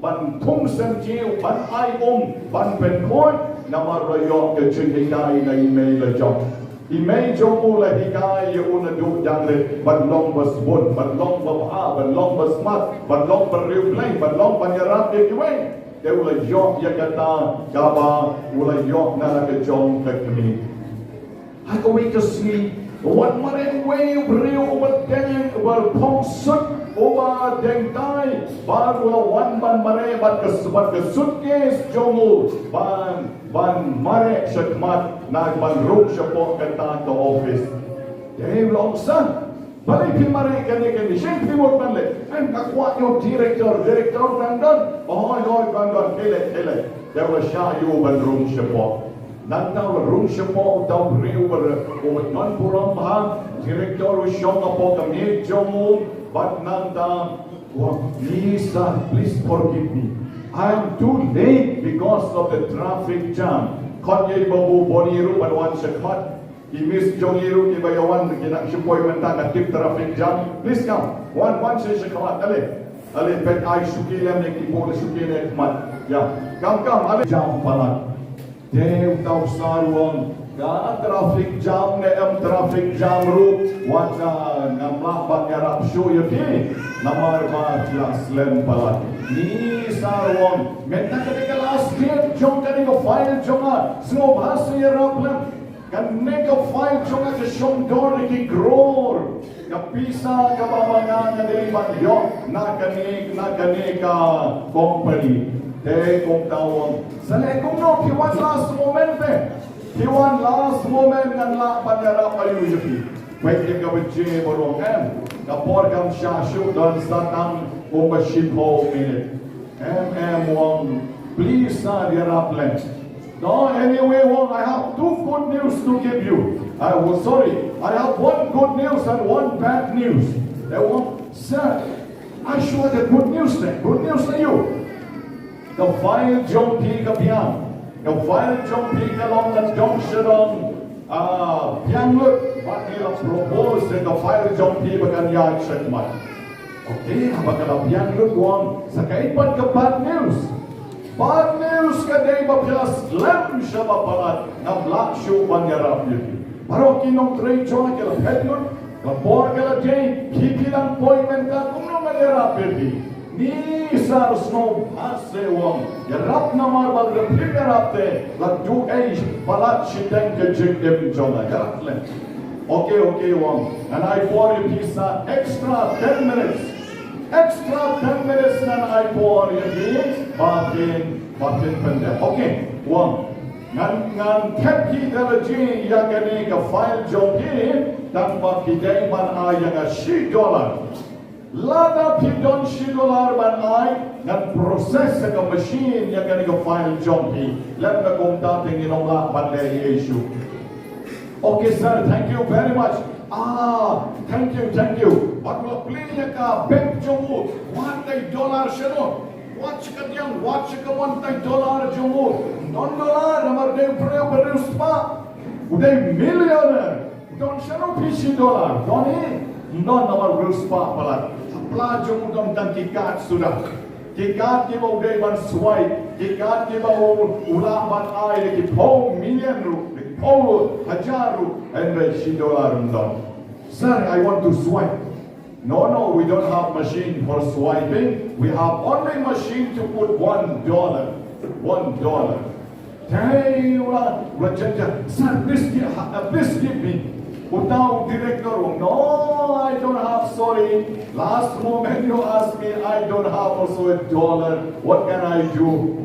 ban thung syntiew, ban ai um, ban pynkhuid? Namar u la ïoh ka jinghikai na i mei la jong. I mei jong u la hikai ïa u naduh dang rit ban long ba sbun, ban long ba bha, ban long ba smat, ban long ba riewblei, ban long ban ïarap ïa kiwei. Te u la ïoh ïa kata kaba u la ïoh na la ka jong ka kmie. Ha kawei ka sngi, wan mareh uwei u briew uba deng, uba phong sut, uba deng tai, bad u la wan ban mareh bad ka, bad ka suitcase jong u, ban, ban mareh shakhmat, na ban rung shapoh kata ka office. Te u la ong, "Sir, balei phi mareh kane kane, shen phi mut ban leh?" "Em, nga kwah ïa u director, director dang don." "Oh, ïa, dang don, khie leit, khie leit." Te u la shah ïa u ban rung shapoh. Nangta u la rung shapoh uta u briew uba, uba don burom bha, director u shong hapoh ka miej jong u, bad nangta u ong, "Please, sir, please forgive me. I am too late because of the traffic jam." Khot ïa i Babu Boni ruh ban wan shakhmat. I Miss jong ngi ruh kiba ïa wan, ki nang shu poi mynta, nga tip traffic jam. "Please come. Wan, wan sha, shakhmat. Ale. Ale, peit, ai shuki lem ne ki bun shuki ne khmat. Ïa. Come, come. Ale." Jam palat. Te uta u sir u ong, "Ka traffic jam ne em traffic jam ruh, wat, ah, ngam lah ban ïarap shuh ïa phi. Namar ba phi la slem palat." Ni sir u ong, "Mynta kane ka last date jong kane ka file jong nga. Sngewbha sa ïarap lem. Kane ka file jong nga ka shong dor da ki crore. Ka pisa kaba ma nga nga dei ban ïoh na kane, na kane ka company." Te kumta u ong, "Sa leh kumno, phi wan last moment te? Phi wan last moment, ngan lah ban ïarap aïu ïa phi?" Peit ïa kaba jia baroh, em. Ka por kam shah shuh, don sa tang kumba shiphew minit. Em, em, u ong, "Please, sir, ïarap lem." "No, anyway, u ong, I have two good news to give you. I was sorry. I have one good news and one bad news." Te u ong, "Sir, ai shuwa da good news te. Good news aïu?" "Ka file jong phi ka biang. Ka file jong phi ka long ka dong sha dong, ah, biang lut. Bad ngi la propose ïa ka file jong phi ba kan ïaid shakhmat." Okay, haba ka la biang lut, u ong, "Sa kaei pat ka bad news?" "Bad news ka dei ba phi la slem shaba palat, ngam lah shuh ban ïarap ïa phi. Baroh ki nongtrei jong nga ki la phet lut, ka por ka la jia, phi phi dang poi mynta, kumno ngan ïarap ïa phi?" Ni sir, sngewbha seh, u ong, ïarap namar ba lada phim ïarap te, la duh ei palat shiteng ka jingim jong nga. Ïarap lem. Okay, okay, u ong, ngan ai por ïa phi sa extra ten minutes. Extra ten minutes ngan ai por ïa phi ba phin Ba phin pyndep. Okay, u ong, ngan, ngan thep hi da lade ïa kane ka file jong phi, tang ba phi dei ban ai ïa nga shi dollar. Lada phi don shi dollar ban ai, ngan process ha ka machine ïa kane ka file jong phi. Lem da kumta te ngin ym lah ban leh ei ei shuh. Okay sir, thank you very much. Ah, thank you, thank you. Bad u la plie ïa ka bank jong u, wad tai dollar shano. Wad sha kadiang, wad sha kamon tai dollar jong u. Ym don dollar, namar dei u briew ba riewspah. U dei millionaire. Don shano phi shi dollar, don hi. Ym don, namar riewspah palat. Pla jong u don tang ki card suda. Ki card kiba u dei ban swipe, ki card kiba u, u lah ban ai da ki phew million ruh, da ki phew hajar ruh, hynrei shi dollar ym don. Sir, I want to swipe. No, no, we don't have machine for swiping. We have only machine to put one dollar. One dollar. Te u la, u la jia jia, sir, please give, uh, please give me. Uta u director u ong, no, I don't have, sorry. Last moment you ask me, I don't have also a dollar. What can I do?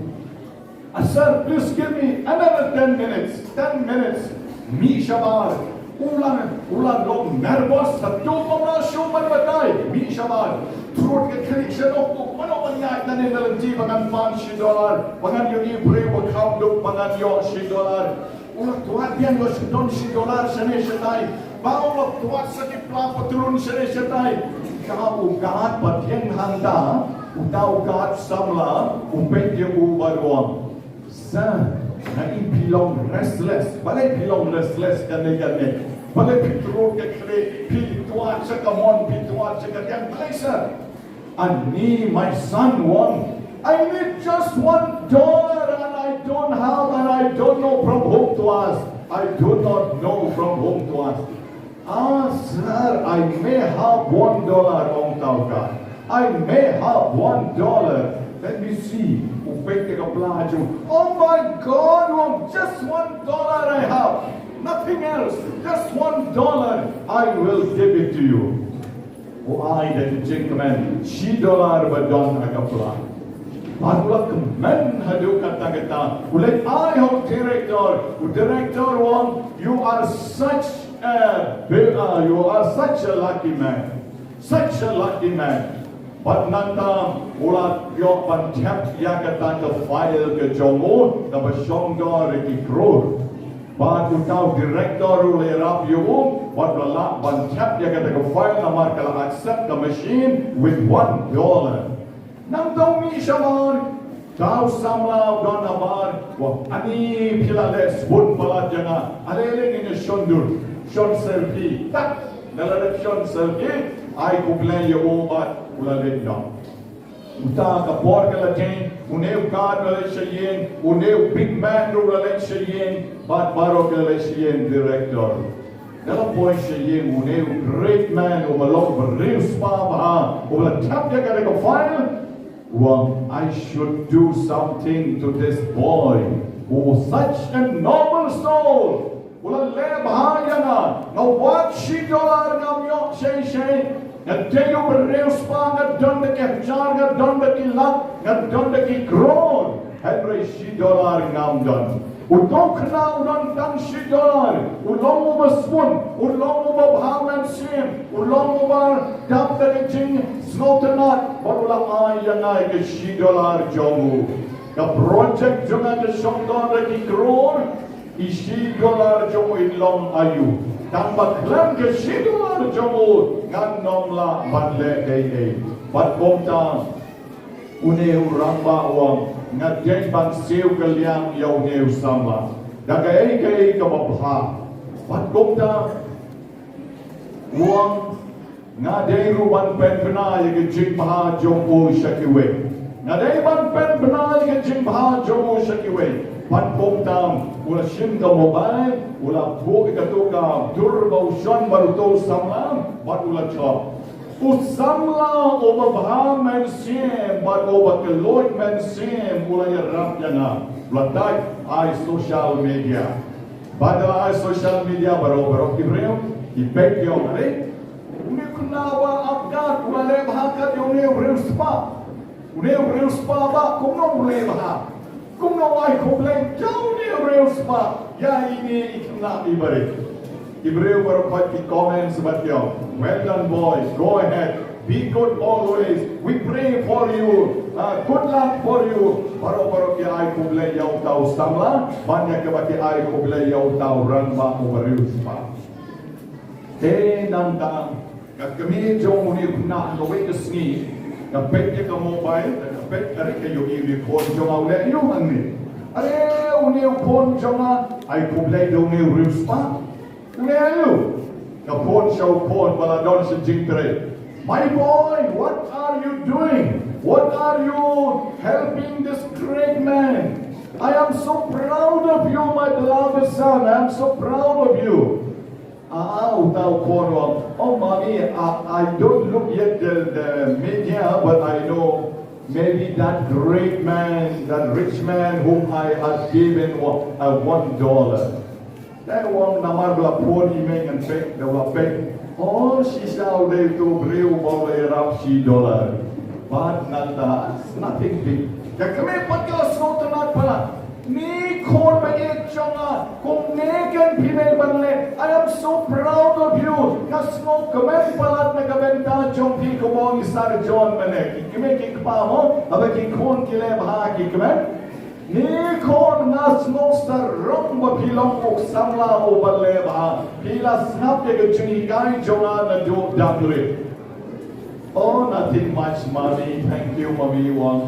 Uh, sir, please give me another ten minutes. Ten minutes. Mih shabar. U la, u la long nervous, sa tu pom la shu ban batai. Mih shabar. Throat ka khlieh sha noh, tu mano ban ïaid na ne na lynti ba ngan pan shi dollar, ba ngan ïohi briew ba kham duk, ba ngan ïoh shi dollar. U la tuat biang ïoh shi don shi dollar shane shatai. Ba u la tuat sa ki pla patlun shane shatai. Ka u guard ba thiang hangta, uta u guard samla, u peit ïa u bad u ong, sir, nga i phi long restless. Balei phi long restless kane kane? Balei phi throat ka khlieh, phi tuat sha kamon, phi tuat sha kadiang? Balei sir? Ani, my son, u ong, I need just one dollar and I don't have and I don't know from whom to ask. I do not know from whom to ask. Ah, sir, I may have one dollar, ong uta u guard. I may have one dollar. Let me see. U peit ïa ka pla jong u. Oh my God, u ong, just one dollar I have. Nothing else. Just one dollar. I will give it to you. U ai da ka jingkmen shi dollar ba don ha ka pla. Bad u la kmen haduh katta katta. U leit ai ha u director. U director u ong, you are such a big, uh, you are such a lucky man. Such a lucky man. Bad nangta u la ïoh ban thep ïa kata ka file ka jong u kaba shong dor ki klur. Bad uta u director u la ïarap ïa u, bad u la lah ban thep ïa kata ka file namar ka la accept ka machine with one dollar. Nangta u mih shabar, uta u samla u don habar, u ong, ani phi la leh sbun palat ïa nga, ale ale ngin ïa shon dur, shon selfie, tak, da la dep shon selfie, ai khublei ïa u bad u la leit noh. Uta ka por ka la jaiñ, une u guard u la leit sha ïing, une u big man ruh u la leit sha ïing, bad baroh ki la leit sha ïing director. Da la poi sha ïing une u great man uba long ba riewspah bha, uba la thep ïa kane ka file, u ong, I should do something to this boy who is such a noble soul. U la leh bha ïa nga, nga wad shi dollar ngam ïoh shei shei. Nga dei u ba riewspah, nga don da ki hajar, nga don da ki lak, nga don da ki klur. Hynrei shi dollar ngam don. Uto u khynnah u don tang shi dollar, u long uba sbun, u long uba bha mynsiem, u long uba dap da ka jingsngewtynnat, bad u la ai ïa nga ïa ka shi dollar jong u. Ka project jong nga ka shong dor da ki klur, i shi dollar jong u in long aïu. Tang ba khlem ka shi dollar jong u ngan ym lah ban leh ei ei. Bad kumta une u rangbah u ong, nga dei ban siew kylliang ïa une u samla da kaei kaei kaba bha. Bad kumta u ong, nga dei ruh ban pynbna ïa ka jingbha jong u sha kiwei. Nga dei ban pynbna ïa ka jingbha jong u sha kiwei. Bad kumta u la shim ka mobile, u la buh ïa kato ka dur ba u shon bad uto u samla, bad u la jop. U samla uba bha mynsiem bad uba kylluid mynsiem u la ïarap ïa nga. U la type ai social media. Bad da la ai social media baroh baroh ki briew ki peit ki ong, are, une u khynnah ba ap guard u la leh bha kat ïa une u riewspah. Une u riewspah ba kumno u leh bha. Kumno ai khublei jong u riewspah ïa ine i khynnah i barit. Ki briew baroh ki comments bad ki ong, "Well done boy, go ahead, be good always, we pray for you, uh, good luck for you." Baroh baroh ki ai khublei ïa uta u samla, ban ïa kaba ki ai khublei ïa uta u rangbah u riewspah. Te nangta ka kmie jong une u khynnah kawei ka sngi ka peit ïa ka mobile, ka peit ka ri ka ïohi une u khun jong nga u leh ïa u hangne. Are une u khun jong nga, ai khublei da une u riewspah. U leh ïa u. Ka phone sha u khun ba la don sha jingtrei. "My boy, what are you doing? What are you helping this great man? I am so proud of you, my beloved son. I am so proud of you." Ah, uta u khun u ong, "Oh, mommy, I, I don't look yet the, the media, but I know maybe that great man, that rich man whom I had given wa-, uh, one dollar." Te u ong, namar ba la phone i mei ngan peit, da la peit, oh, shisha u dei uto u briew ba u la ïarap shi dollar. Bad nangta, nothing big. Ka kmie pat ka la sngewtynnat palat. Ni khun ba ïeit jong nga, kumne kan phi dei ban leh. I am so proud of you. Nga sngewkmen palat na ka bynta jong phi, kumba ong i Sir John mynne. Ki kmie ki kpa mo, haba ki khun ki leh bha ki kmen. Ni khun, nga sngewsarong ba phi long u samla uba leh bha. Phi la sngap ïa ka jinghikai jong nga naduh dang rit. Oh, nothing much, mommy. Thank you, mommy, u ong.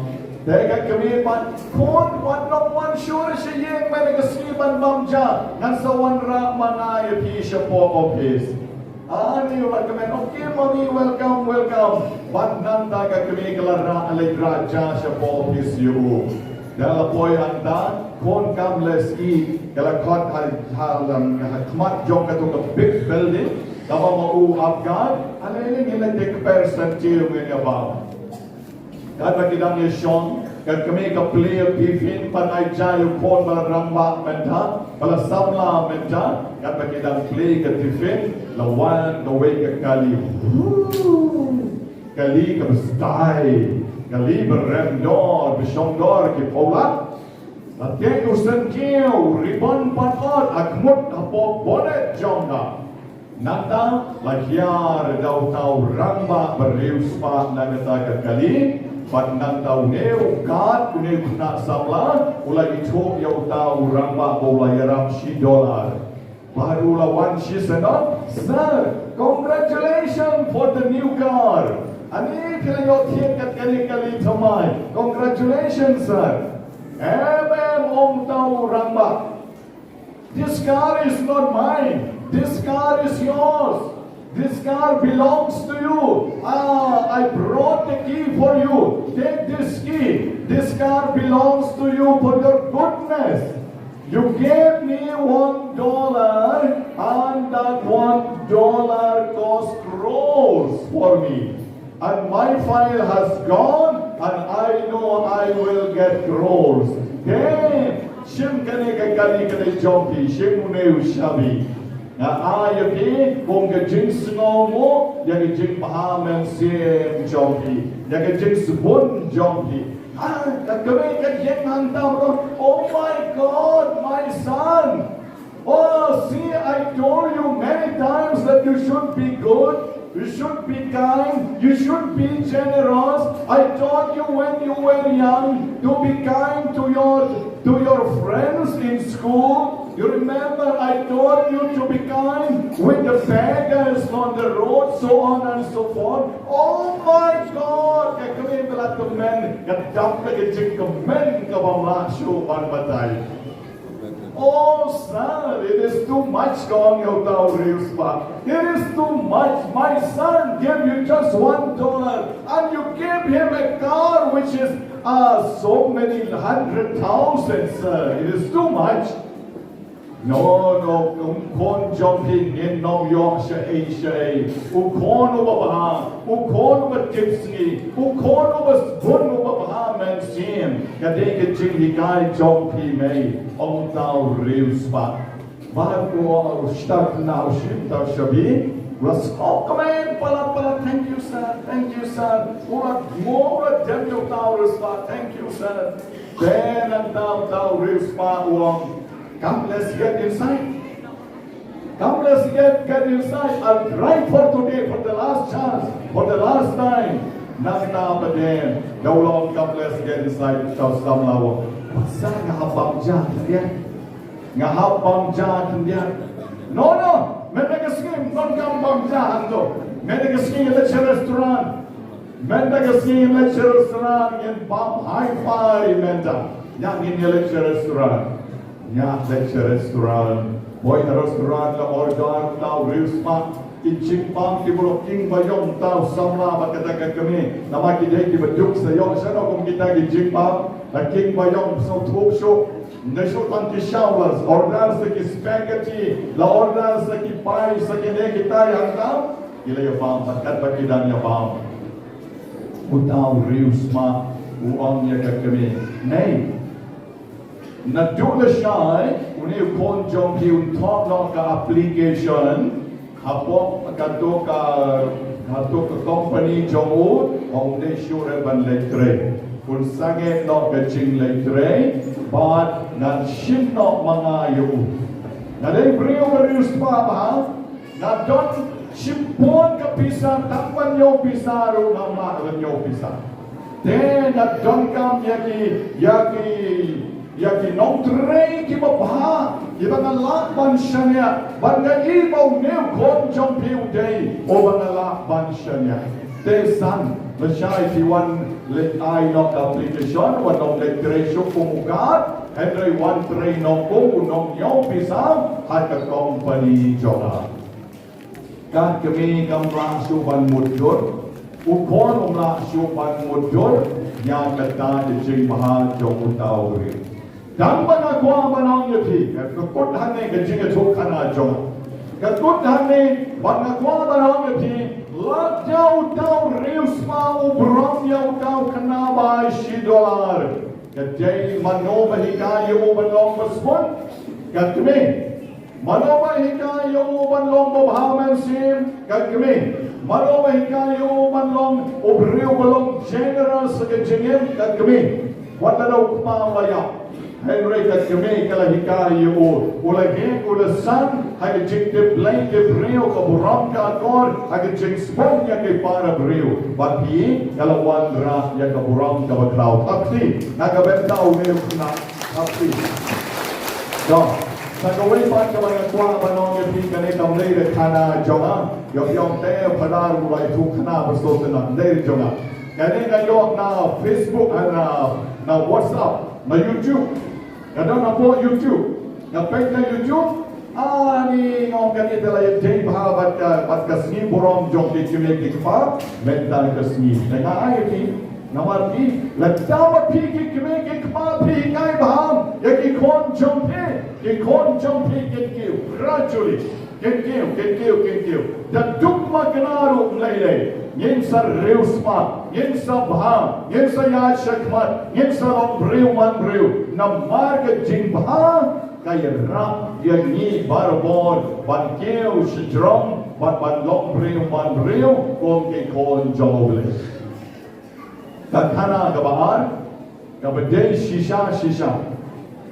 Te ka kmie pat, khun, wat nang wan shuh sha ïing mynne ka sngi ban bam ja. Ngan sa wanrah ma nga ïa phi shapoh office. Ani u la kmen, "Okay, mommy, welcome, welcome." Bad nangta ka kmie ka la rah leit rah ja shapoh office ïa u. Da la poi hangta, khun kam leh shuh, ka la khot ha, ha, ha khmat jong kato ka big building, kaba ma u ap guard, ale ale ngin leit te kper sentiew ngin ïa bam. Katba ki dang ïashong, ka kmie ka plie ïa u tiffin ban ai ja ïa u khun ba la rangbah mynta, ba la samla mynta, katba ki dang plie ïa ka tiffin, la wan kawei ka kali. Kali kaba stai, kali ba rem dor, ba shong dor ki palat. La teh u sentiew, ribbon pat ot, ha khmut hapoh bonnet jong ka. Nangta la hiar da uta u rangbah ba riewspah na kata ka kali, bad nangta une u guard, une u khynnah samla, u la ithuh ïa uta u rangbah ba u la ïarap shi dollar. Bad u la wan shisien, "Sir, congratulations for the new car." Ani phi la ïoh thied kat kane ka kali thymmai. "Congratulations, sir." Em em, ong uta u rangbah. "This car is not mine. This car is yours. This car belongs to you. Ah, I brought the key for you. Take this key. This car belongs to you for your goodness. You gave me one dollar, and that one dollar cost crores for me." And my file has gone, and I know I will get crores. Damn! Shim kane ka kali kane jong phi, shim une u shabi. Nga ai ïa phi kum ka jingsngewnguh ïa ka jingbha mynsiem jong phi, ïa ka jingsbun jong phi. Ah, ka kmie ka ïeng hangta, "Oh my God, my son! Oh, see, I told you many times that you should be good, you should be kind, you should be generous. I taught you when you were young to be kind to your, to your friends in school. You remember I taught you to be kind with the beggars on the road, so on and so forth." Oh my God, ka kmie ka la kmen, ka dap da ka jingkmen kaba ym lah shuh ban batai. "Oh, sir, it is too much," ka ong ïa uta u riewspah. "It is too much. My son gave you just one dollar, and you gave him a car which is, uh, so many hundred thousand, sir. It is too much." "No, no, u khun jong phi ngin ym ïoh shaei shaei. U khun uba bha, u khun uba tipsngi, u khun uba sbun, uba bha mynsiem. Ka dei ka jinghikai jong phi mei," ong uta u riewspah. Bad u ong, u start na u shim uta u shabi. U la sngewkmen palat palat, "Thank you, sir. Thank you, sir." U la ngop, u la dem ïa uta u riewspah, "Thank you, sir." Te nangta uta u riewspah u ong, "Come, let's get inside. Come, let's get, get inside. I'll try for today, for the last chance, for the last time." Nangta pat te, da u la ong, "Come, let's get inside," uta u samla u ong, "Sir, nga hap bam ja khyndiat. Nga hap bam ja khyndiat." "No, no, mynta ka sngi ym donkam bam ja hangto. Mynta ka sngi leit sha restaurant. Mynta ka sngi leit sha restaurant, ngin bam hi-fi mynta. Ïa, ngin ïa leit sha restaurant." Ïa, leit sha restaurant. Poi ha restaurant, la order uta u riewspah ki jingbam kiba la king ba ïong, uta u samla bad kata ka kmie. Namar ki dei kiba duk sa ïoh shano kum kita ki jingbam, la king ba ïong, sngewthuh shuh. Ym dei shuh tang ki shaw, la order sa ki spaghetti, la order sa ki pie, sa kine kita, ïa, hangta ki la ïa bam, bad katba ki dang ïa bam, uta u riewspah u ong ïa ka kmie, "Nei, naduh lashai une u khun jong phi un thoh noh ka application hapoh kato ka, kato ka company jong u, ba um dei shuh ruh ban leit trei. Un sangeh noh ka jingleit trei, bad ngan shim noh ma nga ïa u. Nga dei briew ba riewspah bha, nga don shibun ka pisa, tang ban ñiew pisa ruh ngam lah ban ñiew pisa. Te nga donkam ïa ki, ïa ki, ïa ki nongtrei kiba bha, kiba nga lah ban shaniah, bad nga i ba une u khun jong phi u dei uba nga lah ban shaniah. Te san lashai phi wan leit ai noh ka application, wat nym leit trei shuh kum u guard, hynrei wan trei noh kum u nongñiew pisa ha ka company jong nga." Ka kmie kam lah shuh ban mutdur, u khun um lah shuh ban mutdur ïa kata ka jingbha jong uta u briew. Tang ba nga kwah ban ong ïa phi, ka kut hangne ka jingïathuhkhana jong nga. Ka kut hangne, ba nga kwah ban ong ïa phi, lada uta u riewspah u burom ïa uta u khynnah bai shi dollar, ka dei mano ba hikai ïa u ban long ba sbun? Ka kmie. Mano ba hikai ïa u ban long ba bha mynsiem? Ka kmie. Mano ba hikai ïa u ban long u briew ba long generous ha ka jingim? Ka kmie. Wat la da u kpa u la ïap, hynrei ka kmie ka la hikai ïa u, u la heh u la san ha ka jingtip Blei tip briew, ka burom ka akor ha ka jingsbun ïa ki para briew. Bad hi ka la wanrah ïa ka burom kaba khraw. Thap kti na ka bynta une u khynnah. Thap kti. Dong. Sa kawei pat kaba nga kwah ban ong ïa phi, kane kam dei da khana jong nga. Ïoh ïoh te Phadar u la ïathuhkhana ba shisha, ym dei jong nga. Kane nga ïoh na Facebook, na, na WhatsApp, na YouTube. Nga don hapoh YouTube. Nga peit na YouTube. Ani nga ong kane te la ïadei bha bad ka, bad ka sngi burom jong ki kmie ki kpa mynta ka sngi. Te nga ai ïa phi, namar phi, lada ma phi ki kmie ki kpa phi hikai bha ïa ki khun jong phi, ki khun jong phi kin kiew gradually. Kin kiew, kin kiew, kin kiew. Da duk ma kane ruh ym lei lei. Ngin sa riewspah, ngin sa bha, ngin sa ïaid shakhmat, ngin sa long briew man briew. Namar ka jingbha ka ïarap ïa ngi barabor ban kiew shajrong, ban, ban long briew man briew kum ki khun jong U Blei. Ka khana kaba ar, kaba dei shisha shisha.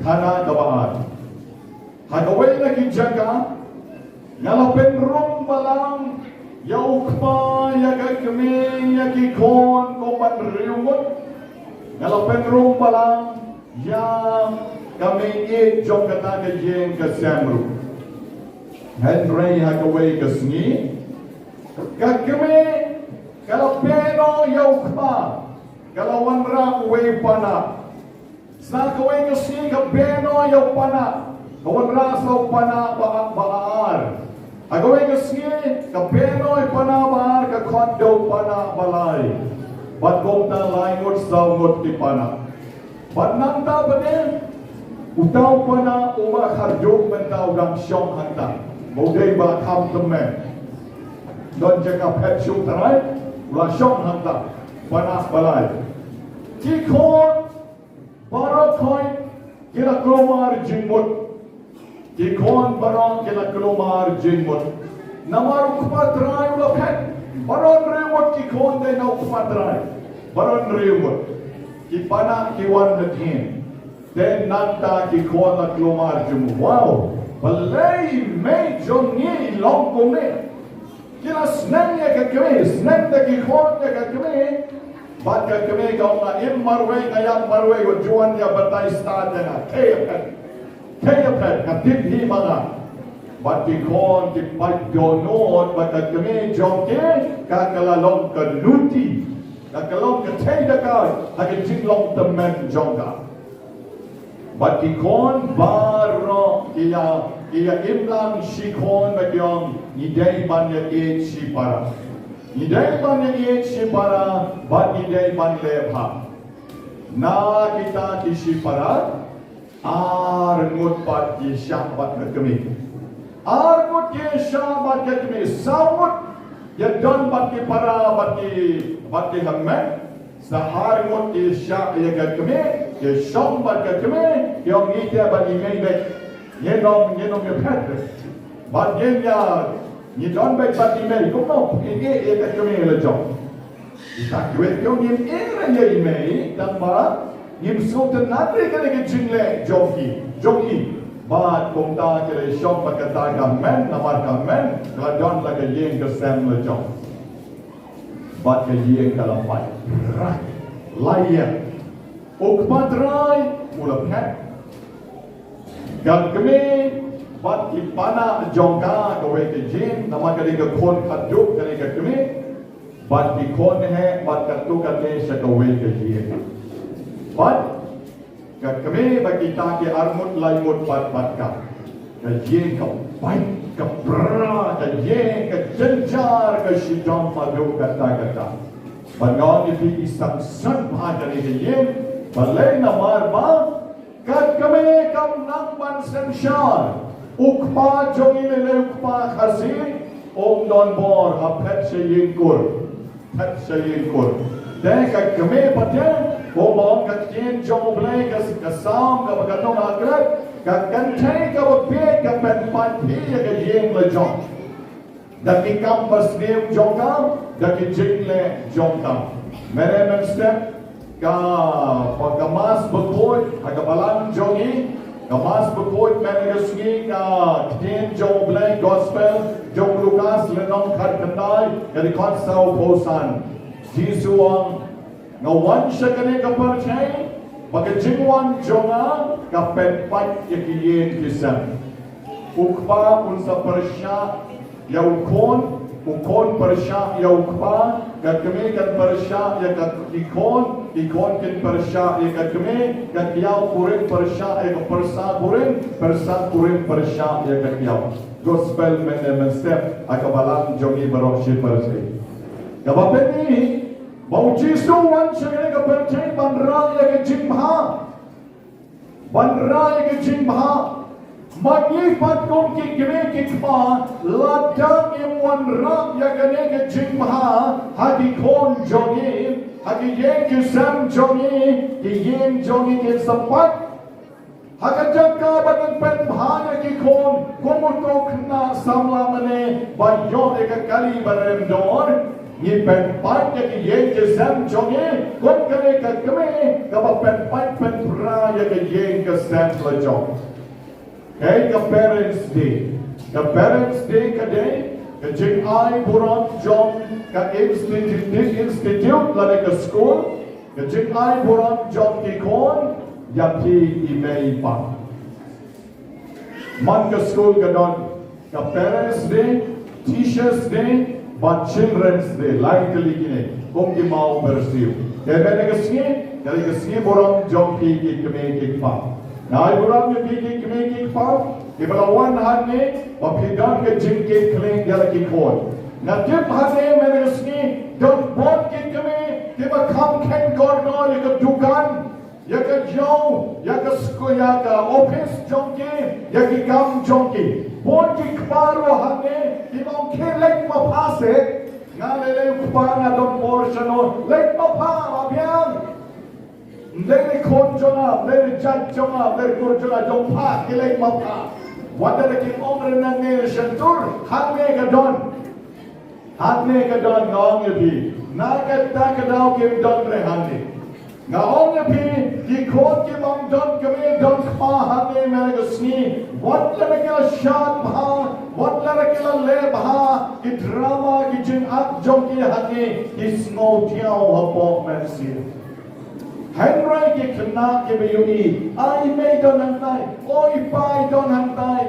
Khana kaba ar. Ha kawei na ki jaka, nga la pynrung balang ïa u kpa, ïa ka kmie, ïa ki khun kum ban riew ngut. Nga la pynrung balang ïa ka meiieit jong kata ka ïing ka sem ruh. Hynrei ha kawei ka sngi, ka kmie ka la beh noh ïa u kpa, ka la wanrah uwei u panah. Sa kawei ka sngi ka beh noh ïa u panah, ka wanrah sa u panah ba, ba ar. Ha kawei ka sngi ka beh noh ïa u panah ba ar, ka khot da u panah ba lai. Bad kumta lai ngut saw ngut ki panah. Bad nangta pat de, uta u panah uba khatduh mynta u dang shong hangta. Ba u dei ba kham tymmen. Don jaka phet shuh tharai, u la shong hangta. Panah ba lai. Ki khun baroh khoit ki la kulmar jingmut. Ki khun baroh ki la kulmar jingmut. Namar u kpa Trai u la phet. Baroh hynriew ngut ki khun dei na u kpa Trai. Baroh hynriew ngut. Ki panak ki wan hadien. Te nangta ki khun la kulmar jong u. Wow. Balei i mei jong ngi i long kumne. Ki la sneng ïa ka kmie, sneng da ki khun ïa ka kmie. Bad ka kmie ka ong, nga im marwei, nga ïap marwei, wat ju wan ïa batai stad ïa nga. Khie ïa phet. Khie ïa phet, nga tip hi ma nga. Bad ki khun ki pait dohnud bad ka kmie jong ki, ka ka la long ka luti. Ka ka long ka thei da ka, ha ka jinglong tymmen jong ka. Bad ki khun baroh ki ïa, ki ïa im lang shi khun bad ki ong, ngi dei ban ïa ïeit shipara. Ngi dei ban ïa ïeit shipara, bad ngi dei ban leh bha. Na kita ki shipara, ar ngut pat ki shah bad ka kmie. Ar ngut ki shah bad ka kmie, saw ngut ïa don bad ki para, bad ki, bad ki hynmen. Sa ar ngut ki shah ïa ka kmie, ki shong bad ka kmie, ki ong ngi te bad i mei beit. Ngin ym, ngin ym ïa phet beit. Bad ngin ïa, ngi don beit bad i mei, kumno, ngi ïa ka kmie la jong. Kita kiwei ki ong ngim ïa i mei, tang ba ngim sngewtynnat ïa kane ka jingleh jong ki, jong i. Bad kumta ki la shong bad kata ka hynmen, namar ka hynmen ka la don la ka ïing ka sem la jong. Bad ka ïing ka la pait. Right. La ïa. U kpa Trai u la phet. Ka kmie bad ki panak jong ka kawei ka ïing, namar ka dei ka khun khatduh ka dei ka kmie. Bad ki khun heh bad katto katne sha kawei ka ïing. Bad ka kmie bad kita ki arngut laingut bad bad ka. Ka ïing ka pait, ka pra, ka ïing ka jynjar, ka shitom haduh katta katta. Bad nga ong ïa phi, i samson bha kane ka ïing. Balei? Namar ba ka kmie kam nang ban synshar. U kpa jong i lei lei u kpa Khasi, um don bor, ha phet sha ïing kur. Phet sha ïing kur. Te ka kmie pat te, kumba ong ka ktien jong U Blei, ka, ka Salm kaba khatnoh, ka klet, ka kynthei kaba bieit ka pynpait hi ïa ka ïing la jong. Da ki kam basniew jong ka, da ki jingleh jong ka. Mynne mynstep, ka, ka Mass bakhuid ha ka balang jong ngi, ka Mass bakhuid mynne ka sngi, ka ktien jong U Blei, Gospel jong u Lukas lynnong khatkhyndai, ka dkhot sawphew san. Jisu u ong, nga wan sha kane ka pyrthei ba ka jingwan jong nga ka pynpait ïa ki ïing ki sem. U kpa un sa pyrshah ïa u khun, u khun pyrshah ïa u kpa, ka kmie kan pyrshah ïa ka, ki khun, ki khun kin pyrshah ïa ka kmie, ka kyiaw kurim pyrshah ïa ka pyrsa kurim, pyrsa kurim pyrshah ïa ka kyiaw. Gospel mynne mynstep ha ka balang jong ngi baroh shi pyrthei. Kaba pynmih ba u Jisu u wan sha kane ka pyrthei ban rah ïa ka jingbha. Ban rah ïa ka jingbha. Ma ngi pat kum ki kmie ki kpa, lada ngim wanrah ïa kane ka jingbha ha ki khun jong ngi, ha ki ïing ki sem jong ngi, ki ïing jong ngi kin sa pait. Ha ka jaka ba ngin pynbha ïa ki khun, kum uto u khynnah samla mynne ba ïoh ïa ka kali ba rem dor, ngi pynpait ïa ki ïing ki sem jong ngi, kum kane ka kmie kaba pynpait pynpra ïa ka ïing ka sem la jong. Kaei ka Parents' Day? Ka Parents' Day ka dei ka jingai burom jong ka institute, institute lane ka skul, ka jingai burom jong ki khun ïa phi i mei i pa. Man ka skul ka don ka Parents' Day, Teachers' Day bad Children's Day, lai tylli kine kum ki maw byrsiw. Te mynne ka sngi ka dei ka sngi burom jong phi ki kmie ki kpa. Nga ai burom ïa phi ki kmie ki kpa kiba la wan hangne ba phi don ka jingkit khlieh ïa la ki khun. Nga tip hangne mynne ka sngi don bun ki kmie kiba kham kheiñ kordor ïa ka dukan, ïa ka jong, ïa ka skul, ïa ka office jong ki, ïa ki kam jong ki. Bun ki kpa ruh hangne kiba ong khie leit ma pha se. Nga lei lei u kpa, nga don bor shano, leit ma pha, la biang. Ym dei i khun jong nga, ym dei i jait jong nga, ym dei i kur jong nga, jong pha, khie leit ma pha. Wat la kim ong re nangne shyntur, hangne ka don. Hangne ka don, nga ong ïa phi. Na kata ka daw kim don re hangne. Nga ong ïa phi, ki khun ki bym don kmie don kpa hangne mynta ka sngi. Wat la ki la shad bha, wat la ki la leh bha ki drama, ki jingak jong ki hangne, ki sngew thiaw hapoh mynsiem. Hynrei ki khynnah kiba ïohi, ai mei don hangtai, oi pa i don hangtai.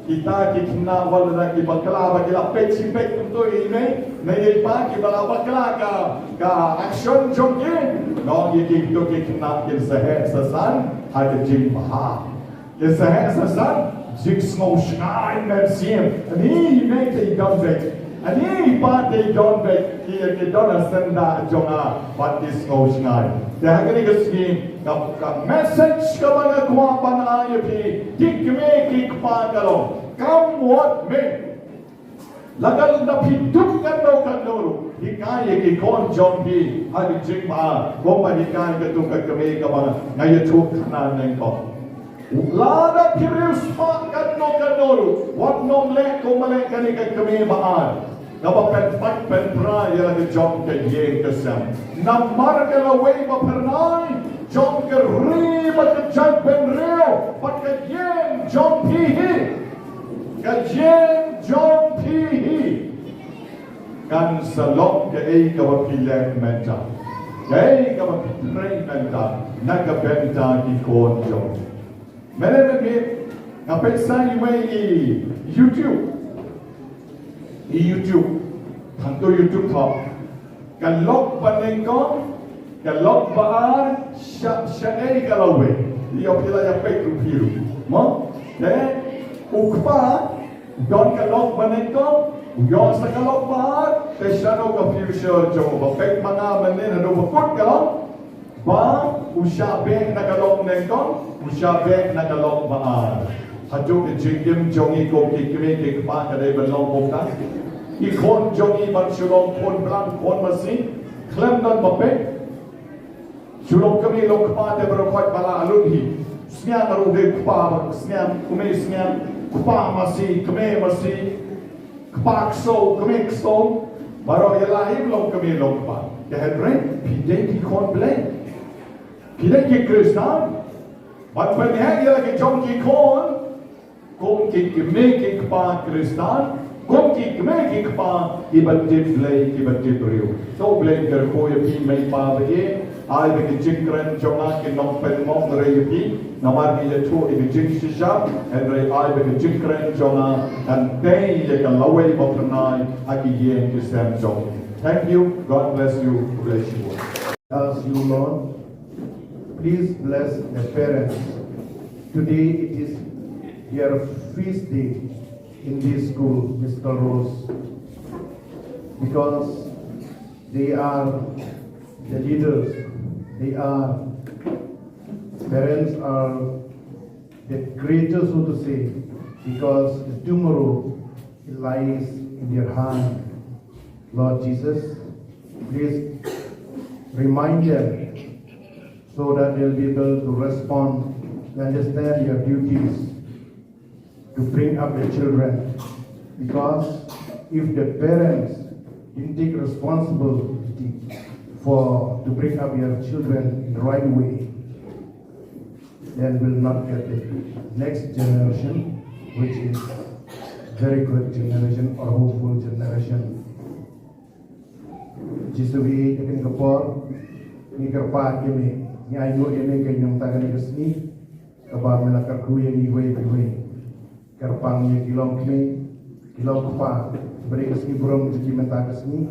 Kita ki khynnah wat la ki bakla ba ki la peit shi peit kumto i mei, mei i pa kiba la bakla ka, ka action jong ki. Nga ong ïa kito ki khynnah kin sa heh sa san ha ka jingbha. Ki sa heh sa san, jingsngew shngaiñ mynsiem. Ani i mei te i don beit. Ani i pa te i don beit. Ki, ki don ha syndah jong nga bad ki sngew shngaiñ. Te ha kane ka sngi, ka, ka message kaba nga kwah ban ai ïa phi, ki kmie ki kpa ka long, come what may. La ka, lada phi duk katno katno ruh, hikai ïa ki khun jong phi ha ki jingbha, kumba hikai kato ka kmie kaba nga ïathuh kane nyngkong. Lada phi riewspah katno katno ruh, wat nym leh kumba leh kane ka kmie ba ar, kaba pynpait pynpra ïa la ka jong ka ïing ka sem. Namar ka lawei ba phyrnai jong ka ri bad ka jaitbynriew bad ka ïing jong phi hi. Ka ïing jong phi hi. Kan sa long kaei kaba phi leh mynta, kaei kaba phi trei mynta na ka bynta ki khun jong phi. Mynne mynne nga peit sa ïa i YouTube. I YouTube. Hangto YouTube pha. Ka lok ba nyngkong, ka lok ba ar, sha, shaei ka lawei. Ïoh phi la ïa peit ruh phi ruh. Mo? Te u kpa don ka lok ba nyngkong, u ïoh sa ka lok ba ar, te shano ka future jong u? Ba peit ma nga mynne naduh ba kut ka long. Ba u shah beh na ka lok nyngkong, u shah beh na ka lok ba ar. Haduh ka jingim jong ngi kum ki kmie ki kpa ka dei ban long kumta. Ki khun jong ngi ban shu long khun blang khun masi, khlem don ba peit. Shu long kmie long kpa te baroh khoit ba la lut hi. Sniang ruh dei kpa ba sniang, kmie sniang, kpa masi, kmie masi. Kpa ksew, kmie ksew, baroh ïa la hi long kmie long kpa. Te hynrei phi dei ki khun Blei. Phi dei ki Khristan. Ban pynheh ïa la ki jong ki khun kum ki kmie ki kpa Khristan, kum ki kmie ki kpa kiba tip Blei, kiba tip briew. To Blei kyrkhu ïa phi mei pa ba ïeit. Ai ba ki jingkren jong nga kin ym pynmong re ïa phi, namar ngi ïathuh ïa ki jingshisha, hynrei ai ba ki jingkren jong nga kan tei ïa ka lawei ba phyrnai ha ki ïing ki sem jong ngi. Thank you. God bless you. Bless you all. Ask you, Lord, please bless the parents. Today it is their feast day in this school, Mister Rose, because they are the leaders. They are, parents are the creators, so to say, because the tomorrow lies in their hand. Lord Jesus, please remind them so that they'll be able to respond, to understand their duties, to bring up their children. Because if the parents didn't take responsibility for to bring up their children in the right way, then we'll not get the next generation, which is very good generation or hopeful generation. Jisu, ha kane ka por ngi kyrpad ïa me, ngi ainguh ïa me ka, ïa kane ka sngi kaba me la kyrkhu ïa ngi iwei pa iwei. Kyrpang ïa ki longkmie, ki longkpa, ba dei ka sngi burom jong ki mynta ka sngi.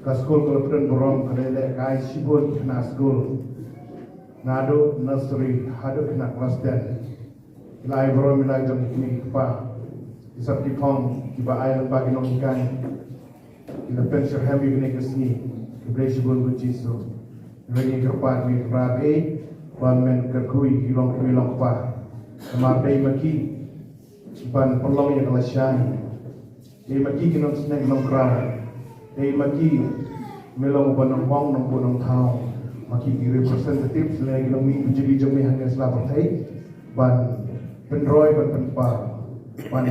Ka skul ka la pynburom, ka la leh kai shibun ki khynnah skul, naduh nursery haduh khynnah klas ten. Ki la ai burom ïa la jong ki kmie ki kpa, ki sap ki phong, kiba ai lyngba ki nonghikai. Ki la pynsyrhem ïa kane ka sngi. Khublei shibun ko Jisu. Ngi kyrpad, ngi kyrpad eh ba men kyrkhu ïa ki longkmie longkpa. Namar dei ma ki ban pynlong ïa ka lashai. Dei ma ki ki nongsneng nongkraw. Dei ma ki me long uba nongong nongbuh nongthaw. Ma ki ki representatives lane ki nongmih kujli jong me hangne sla pyrthei ban pynroi ban pynpar. Ban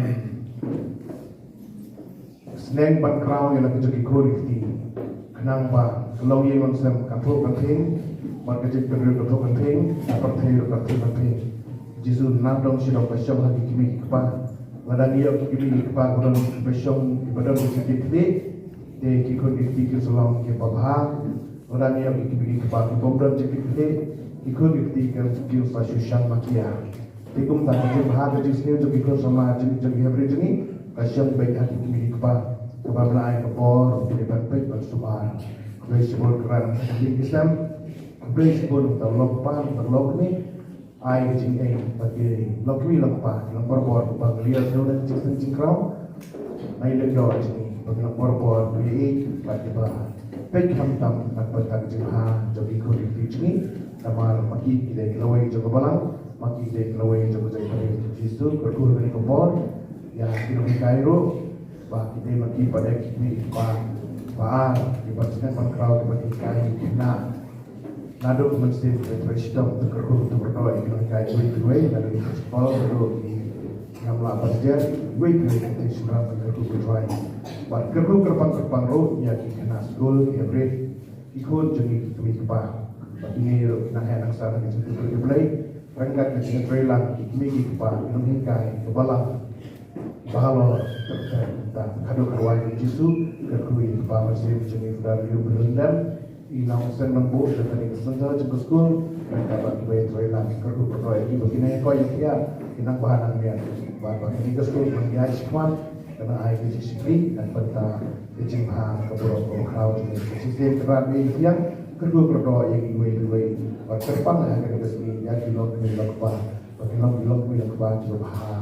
sneng ban kraw ïa la ka jong ki khun ki kti. Khnang ba ka longïing longsem kan thoh kan thiang, bad ka jingpynriew kan thoh kan thiang, ka pyrthei ruh kan thoh kan thiang. Jisu na dong shi dong ka shong ha ki kmie ki kpa. Lada ngi ïoh ki kmie ki kpa ba don, ba shong, ba don ka jingkitkhlieh, te ki khun ki kti kin sa long kiba bha. Lada ngi ïoh ki kmie ki kpa ki bym don jingkitkhlieh, ki khun ki kti kin, kin sa shu shang makia. Te kumta ka jingbha ka jingsniew jong ki khun samla jong, jong ki hynriew jong ngi, ka shong beit ha ki kmie ki kpa. Kaba la ai ka bor, ki ban peit ban sumar. Khublei shibun Kynrad Blei ki sem. Khublei shibun uta u lok kpa, uta u lok kmie. Ai ka jingïeit bad ki lok kmie lok kpa, ki long barabor, ba ngi ïoh sniew na ka jingseng jingkraw. Ai lehdoh jong ngi ba ki long barabor, ba ïeit bad kiba peit khamtam na ka bynta ka jingbha jong ki khun ki kti jong ngi. Namar ma ki ki dei ki lawei jong ka balang, ma ki ki dei ki lawei jong ka jaitbynriew. Jisu, kyrkhu ha kane ka por ïa ki nonghikai ruh, ba ki dei ma ki ba dei ki kmie ki kpa ba ar, kiba sneng ban kraw, kiba hikai, ki khynnah. Naduh mynsiem ka trei shitom, to kyrkhu to kyrdoh ïa ki nonghikai uwei pa uwei, naduh ki principal, naduh ki samla ban jer, uwei pa uwei ka trei shitom, to kyrkhu kyrdoh. Bad kyrkhu kyrpang kyrpang ruh ïa ki khynnah skul, ki hynriew, ki khun jong ngi ki kmie ki kpa. Bad kine ruh ki nang heh nang sah ha ka jingkyrkhu ïa U Blei, ryngkat ka jingtrei lang ki kmie ki kpa, ki nonghikai, ka balang. Ba halor, kata, kata, haduh ka rwai jong Jisu, ka kyrkhu ïa u kpa mynsiem jong ngi Father Leo Byrlendem, i nongsen nongbuh jong kane ka center jong ka skul, bad kaba kiwei kiwei lang, ka kyrkhu ka kyrdoh ïa ki ba kin nang ïakhoh ïa ki, kin nang bha nang miat, bad ba kane ka skul kan ïaid shakhmat, kan nang ai ka jingshakri, na ka bynta ka jingbha ka burom ka bakhraw jong ngi. Ka jingshisha ka rat ïa ki thiang, ka kyrkhu ka kyrdoh ïa kiwei kiwei, bad kyrpang ha kane ka sngi ïa ki lok kmie lok kpa. Ba ki long, ki long, ki long kiba, kiba bha,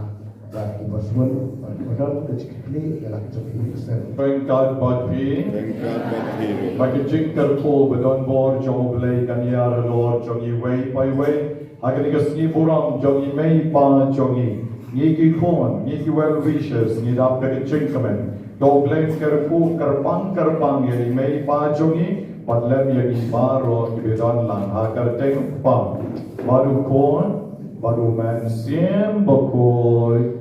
ba kiba sngewbha, ba kiba don ka jingkitkhlieh ïa la ka jong ki khynnah. Ryngkat bad phi. Ryngkat bad phi. Ba ka jingkyrkhu ba don bor jong U Blei kan ïar halor jong ngi iwei pa iwei. Ha kane ka sngi burom jong i mei i pa jong ngi, ngi ki khun, ngi ki well wishers, ngi dap da ka jingkmen. To U Blei kyrkhu kyrpang kyrpang ïa i mei i pa jong ngi, bad lem ïa ngi baroh kiba don lang ha ka kyrteng U Kpa, bad U Khun, bad U Mynsiem Bakhuid.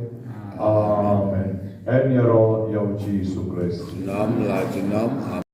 Amen. Yn ïaroh ïa U Jisu Khrist. Junom la junom. Amen.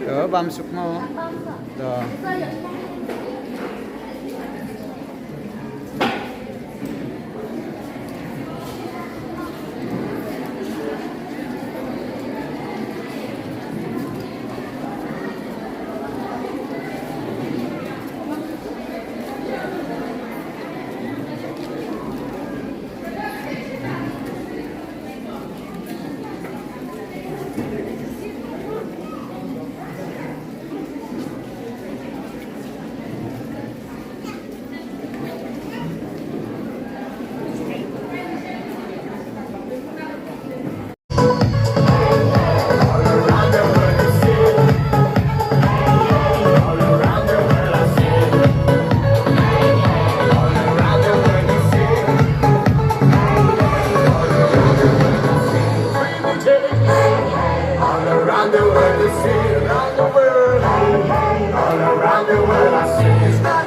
Yo, bam suk mo. Da.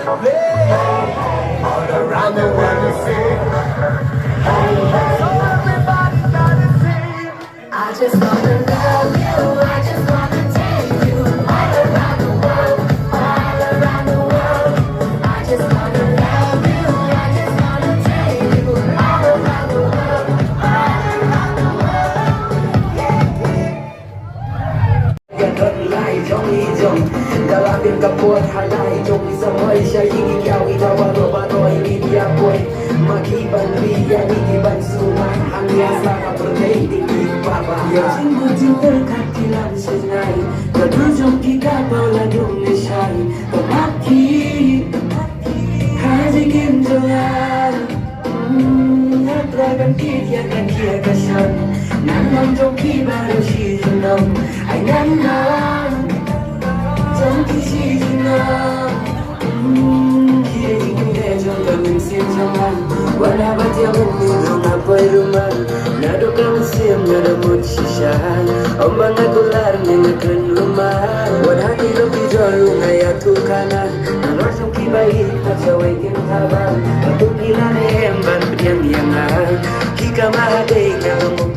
All around the world you see. So everybody gotta sing. I just wanna love you. I just wanna take you all around the world, all around the world. I just wanna love you. I just wanna take you all around the world, all around the world. Yeah, yeah. Ïa don lai jong i jong. Da la biang ka por ha lai jong i samoi sha ïing i kiaw i dawa ro ba ro i ki dia poi. Ma ki ban ri ïa ni ki ban sumar. Hang ïa sa ka pyrthei i ki baba. Ïa jingmut jingpyrkhat ki lam shisngai. Ka dur jong ki ka paw la dung ne shai. Ka mat ki. Ha jingim jong nga. Hmm, nga trai ban kit ïa ka khia ka shan. Nang nang jong ki baroh shi junom. Ai nang nang jong ki shi junom. Hmm, khie jingkyrkhu jong ka mynsiem jong nga. Wat haba ïa mynnin ruh nga poi rumal. Naduh ka mynsiem nga da mut shisha. Ym ba nga kular ne nga kren rumal. Wat ha ki lok ki jor ruh nga ïathuh kanan. Nang ruh jong ki ba ïeit ha shawei kin thabang. Ba kum ki la ne em ban pdiang ïa nga. Ki kama ha dei nga la mut.